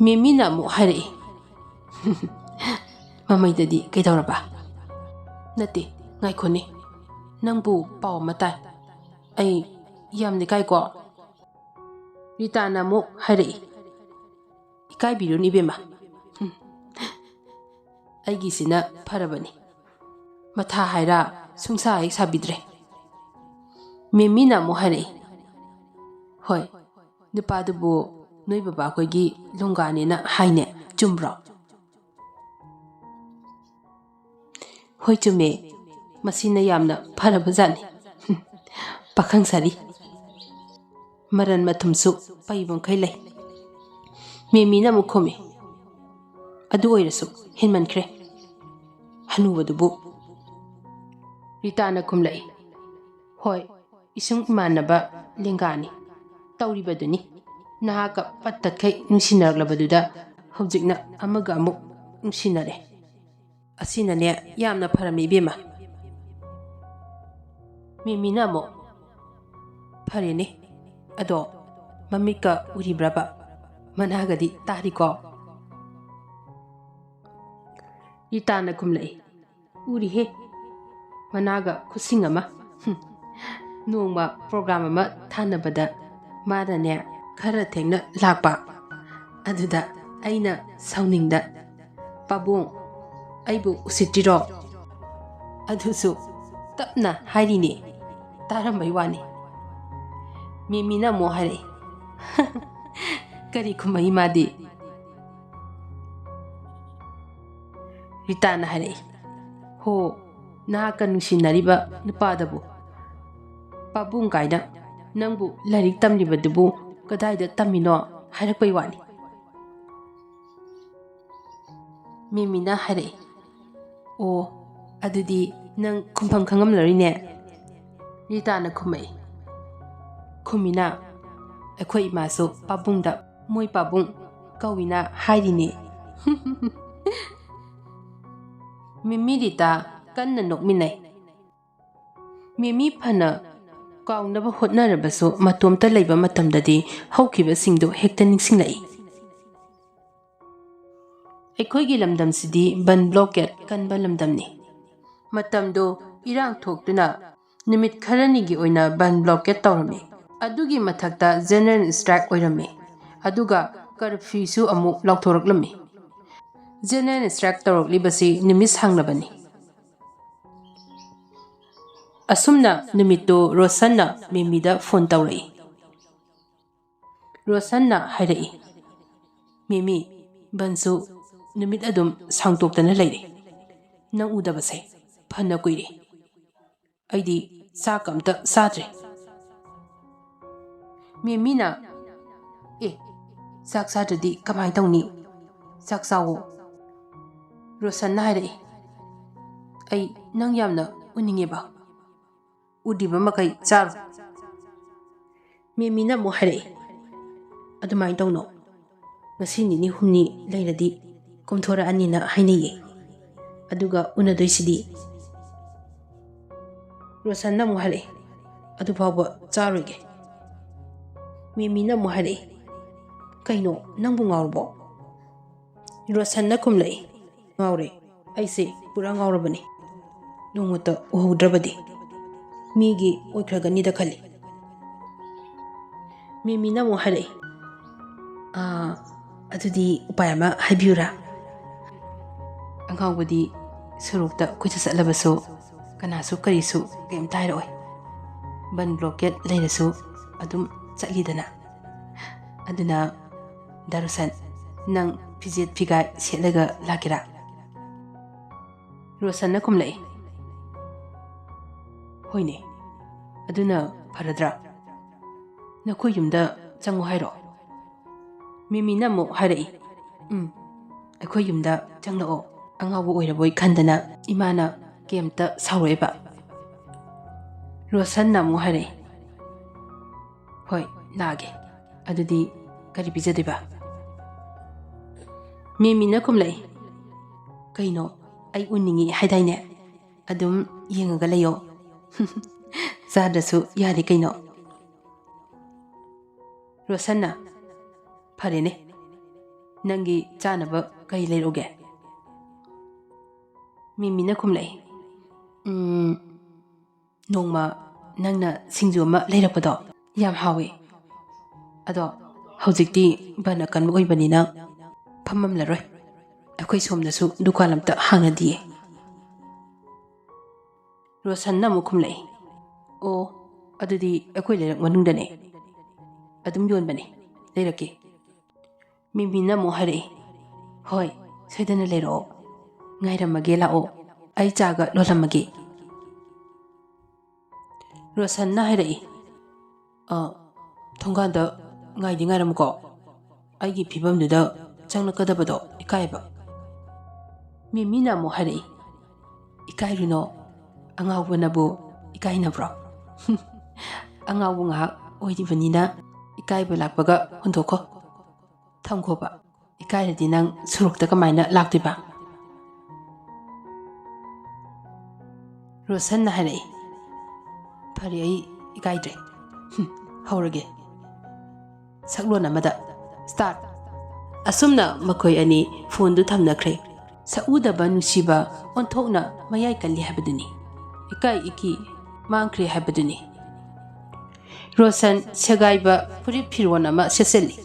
ꯃꯦꯝꯃꯤꯅ ꯑꯃꯨꯛ ꯍꯥꯏꯔꯛꯏ꯫ ꯃꯃꯩꯗꯗꯤ ꯀꯩꯗꯧꯔꯕ? ꯅꯠꯇꯦ, ꯉꯥꯏꯈꯣꯅꯦ, ꯅꯪꯕꯨ ꯄꯥꯎ ꯑꯃ ꯇꯥꯏ꯫ ꯑꯩ ꯌꯥꯝꯅ ꯏꯀꯥꯏꯀꯣ꯫ ꯔꯤꯇꯥꯅ ꯑꯃꯨꯛ ꯍꯥꯏꯔꯛꯏ꯫ ꯏꯀꯥꯏꯕꯤꯔꯨꯅꯨ ꯏꯕꯦꯝꯃ꯫ ꯍꯨꯝ꯫ ꯑꯩꯒꯤꯁꯤꯅ ꯐꯔꯕꯅꯤ꯫ ꯃꯊꯥ ꯍꯥꯏꯔ ꯁꯨꯡꯁꯥ ꯍꯦꯛ ꯁꯥꯕꯤꯗ꯭ꯔꯦ꯫ ꯃꯦꯝꯃꯤꯅ ꯑꯃꯨꯛ ꯍꯥꯏꯔꯛꯏ꯫ ꯍꯣꯏ, ꯅꯨꯄꯥꯗꯨꯕꯨ ꯅꯣꯏ ꯕꯕꯥꯈꯣꯏꯒꯤ ꯂꯣꯡꯒꯥꯅꯦꯅ ꯍꯥꯏꯅꯦ, ꯆꯨꯝꯕ꯭ꯔꯣ? ꯍꯣꯏ, ꯆꯨꯝꯃꯦ꯫ ꯃꯁꯤꯅ ꯌꯥꯝꯅ ꯐꯔꯕꯖꯥꯠꯅꯤ꯫ ꯄꯥꯈꯪ ꯁꯥꯔꯤ꯫ ꯃꯔꯟ ꯃꯊꯨꯝꯁꯨ ꯄꯩꯕ ꯃꯈꯩ ꯂꯩ꯫ ꯃꯦꯃꯤꯅ ꯑꯃꯨꯛ ꯈꯨꯝꯃꯤ꯫ ꯑꯗꯨ ꯑꯣꯏꯔꯁꯨ ꯍꯦꯟꯃꯟꯈ꯭ꯔꯦ꯫ ꯍꯅꯨꯕꯗꯨꯕꯨ꯫ ꯔꯤꯇꯥꯅ ꯈꯨꯝꯂꯛꯏ꯫ ꯍꯣꯏ, ꯏꯁꯨꯡ ꯏꯃꯥꯟꯅꯕ ꯂꯦꯡꯒꯥꯅꯤ꯫ ꯇꯧꯔꯤꯕꯗꯨꯅꯤ꯫ ꯅꯍꯥꯛꯀ ꯄꯠ ꯇꯠꯈꯩ ꯅꯨꯡꯁꯤꯅꯔꯛꯂꯕꯗꯨꯗ ꯍꯧꯖꯤꯛꯅ ꯑꯃꯒ ꯑꯃꯨꯛ ꯅꯨꯡꯁꯤꯅꯔꯦ꯫ ꯑꯁꯤꯅꯅꯦ ꯌꯥꯝꯅ ꯐꯔꯝꯃꯤ ꯏꯕꯦꯝꯃ꯫ ꯃꯦꯃꯤꯅ ꯑꯃꯨꯛ, ꯐꯔꯦꯅꯦ, ꯑꯗꯣ ꯃꯃꯤꯠꯀ ꯎꯔꯤꯕ꯭ꯔꯕ? ꯃꯅꯥꯒꯗꯤ ꯇꯥꯔꯤꯀꯣ? ꯔꯤꯇꯥꯅ ꯈꯨꯝꯂꯛꯏ, ꯎꯔꯤꯍꯦ, ꯃꯅꯥꯒ ꯈꯨꯠꯁꯤꯡ ꯑꯃ꯫ ꯍꯨꯝ꯫ ꯅꯣꯡꯃ ꯄ꯭ꯔꯣꯒ꯭ꯔꯥꯝ ꯑꯃ ꯊꯥꯅꯕꯗ ꯃꯥꯅꯅꯦ ꯈꯔ ꯊꯦꯡꯅ ꯂꯥꯛꯄ꯫ ꯑꯗꯨꯗ ꯑꯩꯅ ꯁꯥꯎꯅꯤꯡꯗ, "ꯄꯥꯕꯨꯡ, ꯑꯩꯕꯨ ꯎꯁꯤꯠꯇ꯭ꯔꯤꯔꯣ?" ꯑꯗꯨꯁꯨ ꯇꯞꯅ ꯍꯥꯏꯔꯤꯅꯦ, ꯇꯥꯔꯝꯕꯩ ꯋꯥꯅꯤ꯫ ꯃꯦꯃꯤꯅ ꯑꯃꯨꯛ ꯍꯥꯏꯔꯛꯏ, "ꯀꯔꯤ ꯈꯨꯝꯃꯛꯏ ꯃꯥꯗꯤ?" ꯔꯤꯇꯥꯅ ꯍꯥꯏꯔꯛꯏ, "ꯍꯣ, ꯅꯍꯥꯛꯀ ꯅꯨꯡꯁꯤꯅꯔꯤꯕ ꯅꯨꯄꯥꯗꯕꯨ ꯄꯥꯕꯨꯡ ꯀꯥꯏꯅ ꯅꯪꯕꯨ ꯂꯥꯏꯔꯤꯛ ꯇꯝꯂꯤꯕꯗꯨꯕꯨ ꯀꯗꯥꯏꯗ ꯇꯝꯃꯤꯅꯣ ꯍꯥꯏꯔꯛꯄꯩ ꯋꯥꯅꯤ꯫" ꯃꯦꯃꯤꯅ ꯍꯥꯏꯔꯛꯏ, "ꯑꯣ, ꯑꯗꯨꯗꯤ ꯅꯪ ꯈꯨꯝꯐꯝ ꯈꯪꯉꯝꯂꯔꯣꯏꯅꯦ?" ꯔꯤꯇꯥꯅ ꯈꯨꯝꯃꯛꯏ, "ꯈꯨꯝꯃꯤꯅ, ꯑꯩꯈꯣꯏ ꯏꯃꯥꯁꯨ ꯄꯥꯕꯨꯡꯗ ꯃꯣꯏ ꯄꯥꯕꯨꯡ ꯀꯧꯏꯅ ꯍꯥꯏꯔꯤꯅꯦ꯫" ꯃꯦꯃꯤ ꯔꯤꯇꯥ ꯀꯟꯅ ꯅꯣꯛꯃꯤꯟꯅꯩ꯫ ꯃꯦꯃꯤ ꯐꯅ ꯀꯥꯎꯅꯕ ꯍꯣꯠꯅꯔꯕꯁꯨ ꯃꯇꯣꯝꯇ ꯂꯩꯕ ꯃꯇꯝꯗꯗꯤ ꯍꯧꯈꯤꯕꯁꯤꯡꯗꯨ ꯍꯦꯛꯇ ꯅꯤꯡꯁꯤꯡꯂꯛꯏ꯫ ꯑꯩꯈꯣꯏꯒꯤ ꯂꯝꯗꯝꯁꯤꯗꯤ ꯕꯟ ꯕ꯭ꯂꯣꯀꯦꯠ ꯀꯟꯕ ꯂꯝꯗꯝꯅꯤ꯫ ꯃꯇꯝꯗꯨ ꯏꯔꯥꯡ ꯊꯣꯛꯇꯨꯅ ꯅꯨꯃꯤꯠ ꯈꯔꯅꯤꯒꯤ ꯑꯣꯏꯅ ꯕꯟ ꯕ꯭ꯂꯣꯀꯦꯠ ꯇꯧꯔꯝꯃꯤ꯫ ꯑꯗꯨꯒꯤ ꯃꯊꯛꯇ ꯖꯦꯅꯔꯦꯜ ꯁ꯭ꯇ꯭ꯔꯥꯏꯛ ꯑꯣꯏꯔꯝꯃꯤ꯫ ꯑꯗꯨꯒ ꯀꯔꯐ꯭ꯌꯨꯁꯨ ꯑꯃꯨꯛ ꯂꯥꯎꯊꯣꯔꯛꯂꯝꯃꯤ꯫ ꯖꯦꯅꯔꯦꯜ ꯁ꯭ꯇ꯭ꯔꯥꯏꯛ ꯇꯧꯔꯛꯂꯤꯕꯁꯤ ꯅꯨꯃꯤꯠ ꯁꯥꯡꯂꯕꯅꯤ꯫ ꯑꯁꯨꯝꯅ ꯅꯨꯃꯤꯠꯇꯨ ꯔꯣꯁꯟꯅ ꯃꯦꯃꯤꯗ ꯐꯣꯟ ꯇꯧꯔꯛꯏ꯫ ꯔꯣꯁꯟꯅ ꯍꯥꯏꯔꯛꯏ, "ꯃꯦꯃꯤ, ꯕꯟꯁꯨ ꯅꯨꯃꯤꯠ ꯑꯗꯨꯝ ꯁꯥꯡꯗꯣꯛꯇꯅ ꯂꯩꯔꯦ꯫ ꯅꯪ ꯎꯗꯕꯁꯦ ꯐꯅ ꯀꯨꯏꯔꯦ꯫ ꯑꯩꯗꯤ ꯆꯥꯛ ꯑꯝꯇ ꯆꯥꯗ꯭ꯔꯦ꯫" ꯃꯦꯃꯤꯅ, "ꯑꯦ, ꯆꯥꯛ ꯆꯥꯗ꯭ꯔꯗꯤ ꯀꯃꯥꯏꯅ ꯇꯧꯅꯤ? ꯆꯥꯛ ꯆꯥꯋꯣ꯫" ꯔꯣꯁꯟꯅ ꯍꯥꯏꯔꯛꯏ, "ꯑꯩ ꯅꯪ ꯌꯥꯝꯅ ꯎꯅꯤꯡꯉꯦꯕ꯫ ꯎꯗ꯭ꯔꯤꯕ ꯃꯈꯩ ꯆꯥꯔꯣ꯫" ꯃꯦꯃꯤꯅ ꯑꯃꯨꯛ ꯍꯥꯏꯔꯛꯏ, "ꯑꯗꯨꯃꯥꯏꯅ ꯇꯧꯅꯣ꯫ ꯉꯁꯤ ꯅꯤꯅꯤ ꯍꯨꯝꯅꯤ ꯂꯩꯔꯗꯤ ꯀꯣꯝꯊꯣꯔꯛꯑꯅꯤꯅ ꯍꯥꯏꯅꯩꯌꯦ꯫ ꯑꯗꯨꯒ ꯎꯅꯗꯣꯏꯁꯤꯗꯤ꯫" ꯔꯣꯁꯟꯅ ꯑꯃꯨꯛ ꯍꯥꯏꯔꯛꯏ, "ꯑꯗꯨ ꯐꯥꯎꯕ ꯆꯥꯔꯣꯏꯒꯦ꯫" ꯃꯦꯃꯤꯅ ꯑꯃꯨꯛ ꯍꯥꯏꯔꯛꯏ, "ꯀꯩꯅꯣ, ꯅꯪꯕꯨ ꯉꯥꯎꯔꯕꯣ?" ꯔꯣꯁꯟꯅ ꯈꯨꯝꯂꯛꯏ, "ꯉꯥꯎꯔꯦ꯫ ꯑꯩꯁꯦ ꯄꯨꯔꯥ ꯉꯥꯎꯔꯕꯅꯤ꯫ ꯅꯣꯡꯃꯇ ꯎꯍꯧꯗ꯭ꯔꯕꯗꯤ ꯃꯤꯒꯤ ꯑꯣꯏꯈ꯭ꯔꯒꯅꯤꯗ ꯈꯜꯂꯤ꯫" ꯃꯦꯃꯤꯅ ꯑꯃꯨꯛ ꯍꯥꯏꯔꯛꯏ, "ꯑꯥ, ꯑꯗꯨꯗꯤ ꯎꯄꯥꯏ ꯑꯃ ꯍꯥꯏꯕꯤꯌꯨꯔꯥ?" ꯑꯉꯥꯎꯕꯗꯤ ꯁꯣꯔꯣꯛꯇ ꯀꯣꯏꯆꯠ ꯆꯠꯂꯕꯁꯨ ꯀꯅꯥꯁꯨ ꯀꯔꯤꯁꯨ ꯀꯩꯝꯇ ꯍꯥꯏꯔꯛꯑꯣꯏ꯫ ꯕꯟ ꯕ꯭ꯂꯣꯀꯦꯠ ꯂꯩꯔꯁꯨ ꯑꯗꯨꯝ ꯆꯠꯂꯤꯗꯅ꯫ ꯑꯗꯨꯅ ꯗꯥ ꯔꯣꯁꯟ, ꯅꯪ ꯐꯤꯖꯦꯠ ꯐꯤꯒꯥꯏ ꯁꯦꯠꯂꯒ ꯂꯥꯛꯀꯦꯔꯥ? ꯔꯣꯁꯟꯅ ꯈꯨꯝꯂꯛꯏ, "ꯍꯣꯏꯅꯦ, ꯑꯗꯨꯅ ꯐꯔꯗ꯭ꯔꯥ? ꯅꯈꯣꯏ ꯌꯨꯝꯗ ꯆꯪꯉꯨ ꯍꯥꯏꯔꯣ?" ꯃꯤꯃꯤꯅ ꯑꯃꯨꯛ ꯍꯥꯏꯔꯛꯏ, "ꯎꯝ, ꯑꯩꯈꯣꯏ ꯌꯨꯝꯗ ꯆꯪꯂꯛꯑꯣ꯫ ꯑꯉꯥꯎꯕ ꯑꯣꯏꯔꯕꯣꯏ ꯈꯟꯗꯅ ꯏꯃꯥꯅ ꯀꯩꯝꯇ ꯁꯥꯎꯔꯛꯑꯦꯕ꯫" ꯔꯣꯁꯟꯅ ꯑꯃꯨꯛ ꯍꯥꯏꯔꯛꯏ, "ꯍꯣꯏ, ꯂꯥꯛꯑꯒꯦ꯫ ꯑꯗꯨꯗꯤ ꯀꯔꯤ ꯄꯤꯖꯗꯣꯏꯕ?" ꯃꯦꯃꯤꯅ ꯈꯨꯝꯂꯛꯏ, "ꯀꯩꯅꯣ, ꯑꯩ ꯎꯅꯤꯡꯉꯤ ꯍꯥꯏꯗꯥꯏꯅꯦ? ꯑꯗꯨꯝ ꯌꯦꯡꯉꯒ ꯂꯩꯌꯣ꯫ ꯆꯥꯗ꯭ꯔꯁꯨ ꯌꯥꯔꯦ ꯀꯩꯅꯣ꯫" ꯔꯣꯁꯟꯅ, "ꯐꯔꯦꯅꯦ, "ꯅꯪꯒꯤ ꯆꯥꯅꯕ ꯀꯩ ꯂꯩꯔꯛꯎꯒꯦ?" ꯃꯤꯃꯤꯅ ꯈꯨꯝꯂꯛꯏ, "ꯎꯝ, ꯅꯣꯡꯃ ꯅꯪꯅ ꯁꯤꯡꯖꯨ ꯑꯃ ꯂꯩꯔꯛꯄꯗꯣ ꯌꯥꯝ ꯍꯥꯎꯋꯤ꯫ ꯑꯗꯣ ꯍꯧꯖꯤꯛꯇꯤ ꯕꯟ ꯑꯀꯟꯕ ꯑꯣꯏꯕꯅꯤꯅ ꯐꯝꯃꯝꯂꯔꯣꯏ꯫ ꯑꯩꯈꯣꯏ ꯁꯣꯝꯗꯁꯨ ꯗꯨꯀꯥꯟ ꯑꯝꯇ ꯍꯥꯡꯅꯗꯤꯌꯦ꯫" ꯔꯣꯁꯟꯅ ꯑꯃꯨꯛ ꯈꯨꯝꯂꯛꯏ, "ꯑꯣ, ꯑꯗꯨꯗꯤ ꯑꯩꯈꯣꯏ ꯂꯩꯔꯛ ꯃꯅꯨꯡꯗꯅꯦ꯫ ꯑꯗꯨꯝ ꯌꯣꯟꯕꯅꯦ꯫ ꯂꯩꯔꯛꯀꯦ꯫" ꯃꯤꯃꯤꯅ ꯑꯃꯨꯛ ꯍꯥꯏꯔꯛꯏ, "ꯍꯣꯏ, ꯁꯣꯏꯗꯅ ꯂꯩꯔꯛꯑꯣ꯫ ꯉꯥꯏꯔꯝꯃꯒꯦ, ꯂꯥꯛꯑꯣ꯫ ꯑꯩ ꯆꯥꯒ ꯂꯣꯜꯂꯝꯃꯒꯦ꯫" ꯔꯣꯁꯟꯅ ꯍꯥꯏꯔꯛꯏ, "ꯑ, ꯊꯣꯡꯒꯥꯟꯗ ꯉꯥꯏꯗꯤ ꯉꯥꯏꯔꯝꯃꯨꯀꯣ꯫ ꯑꯩꯒꯤ ꯐꯤꯕꯝꯗꯨꯗ ꯆꯪꯂꯛꯀꯗꯕꯗꯣ ꯏꯀꯥꯏꯕ꯫" ꯃꯤꯃꯤꯅ ꯑꯃꯨꯛ ꯍꯥꯏꯔꯛꯏ, "ꯏꯀꯥꯏꯔꯨꯅꯣ, ꯑꯉꯥꯎꯕꯅꯕꯨ ꯏꯀꯥꯏꯅꯕ꯭ꯔꯣ?" "ꯑꯉꯥꯎꯕ ꯉꯥꯏꯍꯥꯛ ꯑꯣꯏꯔꯤꯕꯅꯤꯅ ꯏꯀꯥꯏꯕ ꯂꯥꯛꯄꯒ ꯍꯨꯟꯗꯣꯛꯈꯣ꯫ ꯊꯝꯈꯣꯕ꯫ ꯏꯀꯥꯏꯔꯗꯤ ꯅꯪ ꯁꯣꯔꯣꯛꯇ ꯀꯃꯥꯏꯅ ꯂꯥꯛꯇꯣꯏꯕ?" ꯔꯣꯁꯟꯅ ꯍꯥꯏꯔꯛꯏ, "ꯐꯔꯦ, ꯑꯩ ꯏꯀꯥꯏꯗ꯭ꯔꯦ꯫ ꯍꯨꯝ, ꯍꯧꯔꯒꯦ꯫ ꯁꯛꯂꯣꯟ ꯑꯃꯗ ꯁ꯭ꯇꯥꯔꯠ꯫" ꯑꯁꯨꯝꯅ ꯃꯈꯣꯏ ꯑꯅꯤ ꯐꯣꯟꯗꯨ ꯊꯝꯅꯈ꯭ꯔꯦ꯫ ꯁꯛꯎꯗꯕ ꯅꯨꯡꯁꯤꯕ ꯑꯣꯟꯊꯣꯛꯅ ꯃꯌꯥꯏ ꯀꯜꯂꯤ ꯍꯥꯏꯕꯗꯨꯅꯤ꯫ ꯏꯀꯥꯏ ꯏꯀꯤ ꯃꯥꯡꯈ꯭ꯔꯦ ꯍꯥꯏꯕꯗꯨꯅꯤ꯫ ꯔꯣꯁꯟ ꯁꯦꯒꯥꯏꯕ ꯐꯨꯔꯤꯠ ꯐꯤꯔꯣꯟ ꯑꯃ ꯁꯦꯠꯆꯜꯂꯤ꯫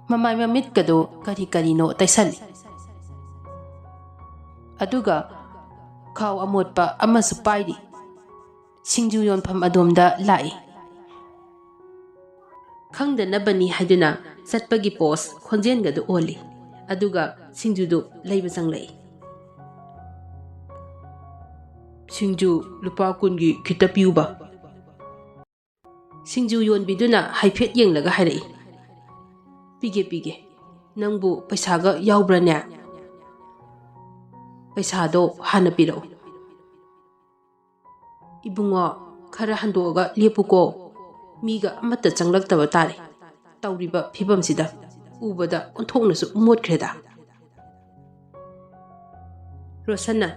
ꯃꯃꯥꯏ ꯃꯃꯤꯠꯀꯗꯣ ꯀꯔꯤ ꯀꯔꯤꯅꯣ ꯇꯩꯁꯜꯂꯤ꯫ ꯑꯗꯨꯒ ꯈꯥꯎ ꯑꯃꯣꯠꯄ ꯑꯃꯁꯨ ꯄꯥꯏꯔꯤ꯫ ꯁꯤꯡꯖꯨ ꯌꯣꯟꯐꯝ ꯑꯗꯣꯝꯗ ꯂꯥꯛꯏ꯫ ꯈꯪꯗꯅꯕꯅꯤ ꯍꯥꯏꯗꯨꯅ ꯆꯠꯄꯒꯤ ꯄꯣꯁ ꯈꯣꯟꯖꯦꯜꯒꯗꯨ ꯑꯣꯜꯂꯤ꯫ ꯑꯗꯨꯒ ꯁꯤꯡꯖꯨꯗꯨ ꯂꯩꯕ ꯆꯪꯂꯛꯏ꯫ "ꯁꯤꯡꯖꯨ ꯂꯨꯄꯥ ꯀꯨꯟꯒꯤ ꯈꯤꯇ ꯄꯤꯌꯨꯕ꯫" ꯁꯤꯡꯖꯨ ꯌꯣꯟꯕꯤꯗꯨꯅ ꯍꯥꯏꯐꯦꯠ ꯌꯦꯡꯂꯒ ꯍꯥꯏꯔꯛꯏ, "ꯄꯤꯒꯦ, ꯄꯤꯒꯦ꯫ ꯅꯪꯕꯨ ꯄꯩꯁꯥꯒ ꯌꯥꯎꯕ꯭ꯔꯥꯅꯦ? ꯄꯩꯁꯥꯗꯣ ꯍꯥꯟꯅ ꯄꯤꯔꯛꯎ꯫" "ꯏꯕꯨꯡꯉꯣ, ꯈꯔ ꯍꯟꯗꯣꯛꯑꯒ ꯂꯦꯞꯄꯨꯀꯣ꯫ ꯃꯤꯒ ꯑꯃꯠꯇ ꯆꯪꯂꯛꯇꯕ ꯇꯥꯔꯦ꯫ ꯇꯧꯔꯤꯕ ꯐꯤꯕꯝꯁꯤꯗ ꯎꯕꯗ ꯑꯣꯟꯊꯣꯛꯅꯁꯨ ꯃꯣꯠꯈ꯭ꯔꯦꯗ꯫" ꯔꯣꯁꯟꯅ,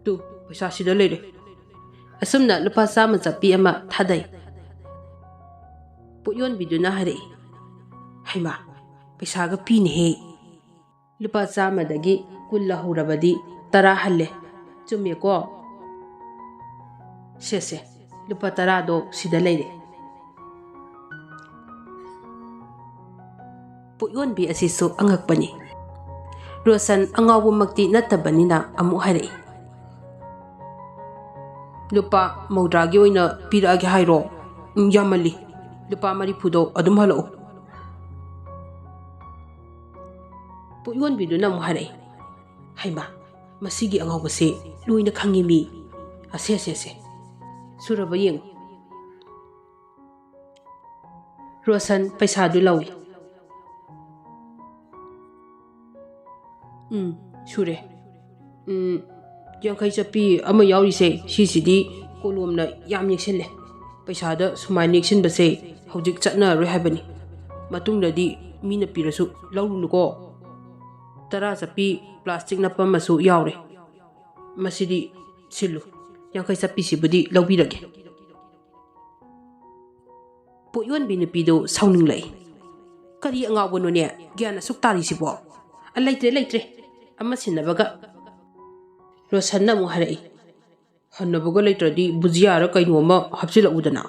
"ꯇꯨ, ꯄꯩꯁꯥ ꯁꯤꯗ ꯂꯩꯔꯦ꯫" ꯑꯁꯨꯝꯅ ꯂꯨꯄꯥ ꯆꯥꯝꯃ ꯆꯠꯄꯤ ꯑꯃ ꯊꯥꯗꯩ꯫ ꯄꯣꯠ ꯌꯣꯟꯕꯤꯗꯨꯅ ꯍꯥꯏꯔꯛꯏ, "ꯍꯩꯃꯥ, ꯄꯩꯁꯥꯒ ꯄꯤꯅꯦꯍꯦ꯫ ꯂꯨꯄꯥ ꯆꯥꯝꯃꯗꯒꯤ ꯀꯨꯟ ꯂꯧꯍꯧꯔꯕꯗꯤ ꯇꯔꯥ ꯍꯜꯂꯦ꯫ ꯆꯨꯝꯃꯦꯀꯣ? ꯁꯦ, ꯁꯦ, ꯂꯨꯄꯥ ꯇꯔꯥꯗꯣ ꯁꯤꯗ ꯂꯩꯔꯦ꯫ ꯄꯣꯠ ꯌꯣꯟꯕꯤ ꯑꯁꯤꯁꯨ ꯑꯉꯛꯄꯅꯤ꯫ ꯔꯣꯁꯟ ꯑꯉꯥꯎꯕꯃꯛꯇꯤ ꯅꯠꯇꯕꯅꯤꯅ ꯑꯃꯨꯛ ꯍꯥꯏꯔꯛꯏ, "ꯂꯨꯄꯥ ꯃꯧꯗ꯭ꯔꯥꯒꯤ ꯑꯣꯏꯅ ꯄꯤꯔꯛꯑꯒꯦ ꯍꯥꯏꯔꯣ? ꯎꯝ, ꯌꯥꯝꯃꯜꯂꯤ꯫ ꯂꯨꯄꯥ ꯃꯔꯤꯐꯨꯗꯣ ꯑꯗꯨꯝ ꯍꯜꯂꯛꯎ꯫" ꯄꯣꯠ ꯌꯣꯟꯕꯤꯗꯨꯅ ꯑꯃꯨꯛ ꯍꯥꯏꯔꯛꯏ, "ꯍꯩꯃꯥ, ꯃꯁꯤꯒꯤ ꯑꯉꯥꯎꯕꯁꯦ ꯂꯣꯏꯅ ꯈꯪꯉꯤ ꯃꯤ꯫ ꯑꯁꯦ, ꯑꯁꯦ, ꯑꯁꯦ꯫ ꯁꯨꯔꯕ ꯌꯦꯡꯉꯨ꯫" ꯔꯣꯁꯟ ꯄꯩꯁꯥꯗꯨ ꯂꯧꯏ꯫ "ꯎꯝ, ꯁꯨꯔꯦ꯫ ꯎꯝ, ꯌꯥꯡꯈꯩ ꯆꯠꯄꯤ ꯑꯃ ꯌꯥꯎꯔꯤꯁꯦ, ꯁꯤꯁꯤꯗꯤ ꯀꯣꯂꯣꯝꯅ ꯌꯥꯝ ꯌꯦꯛꯁꯤꯜꯂꯦ꯫ ꯄꯩꯁꯥꯗ ꯁꯨꯃꯥꯏꯅ ꯌꯦꯛꯁꯤꯟꯕꯁꯦ ꯍꯧꯖꯤꯛ ꯆꯠꯅꯔꯔꯣꯏ ꯍꯥꯏꯕꯅꯤ꯫ ꯃꯇꯨꯡꯗꯗꯤ ꯃꯤꯅ ꯄꯤꯔꯁꯨ ꯂꯧꯔꯨꯅꯨꯀꯣ꯫ ꯇꯔꯥ ꯆꯠꯄꯤ ꯄ꯭ꯂꯥꯁꯇꯤꯛ ꯅꯞꯄ ꯑꯃꯁꯨ ꯌꯥꯎꯔꯦ꯫ ꯃꯁꯤꯗꯤ ꯁꯤꯜꯂꯨ꯫ ꯌꯥꯡꯈꯩ ꯆꯠꯄꯤꯁꯤꯕꯨꯗꯤ ꯂꯧꯕꯤꯔꯒꯦ꯫" ꯄꯣꯠ ꯌꯣꯟꯕꯤ ꯅꯨꯄꯤꯗꯨ ꯁꯥꯎꯅꯤꯡꯂꯛꯏ꯫ "ꯀꯔꯤ ꯑꯉꯥꯎꯕꯅꯣꯅꯦ ꯒ꯭ꯌꯥꯟ ꯑꯁꯨꯛ ꯇꯥꯔꯤꯁꯤꯕꯣ? ꯑ, ꯂꯩꯇ꯭ꯔꯦ, ꯂꯩꯇ꯭ꯔꯦ꯫ ꯑꯃ ꯁꯤꯟꯅꯕꯒ꯫" ꯔꯣꯁꯟꯅ ꯑꯃꯨꯛ ꯍꯥꯏꯔꯛꯏ, "ꯍꯟꯅꯕꯒ ꯂꯩꯇ꯭ꯔꯗꯤ ꯕꯨꯖꯤꯌꯥꯔ ꯀꯩꯅꯣ ꯑꯃ ꯍꯥꯞꯆꯤꯜꯂꯛꯎꯗꯅ꯫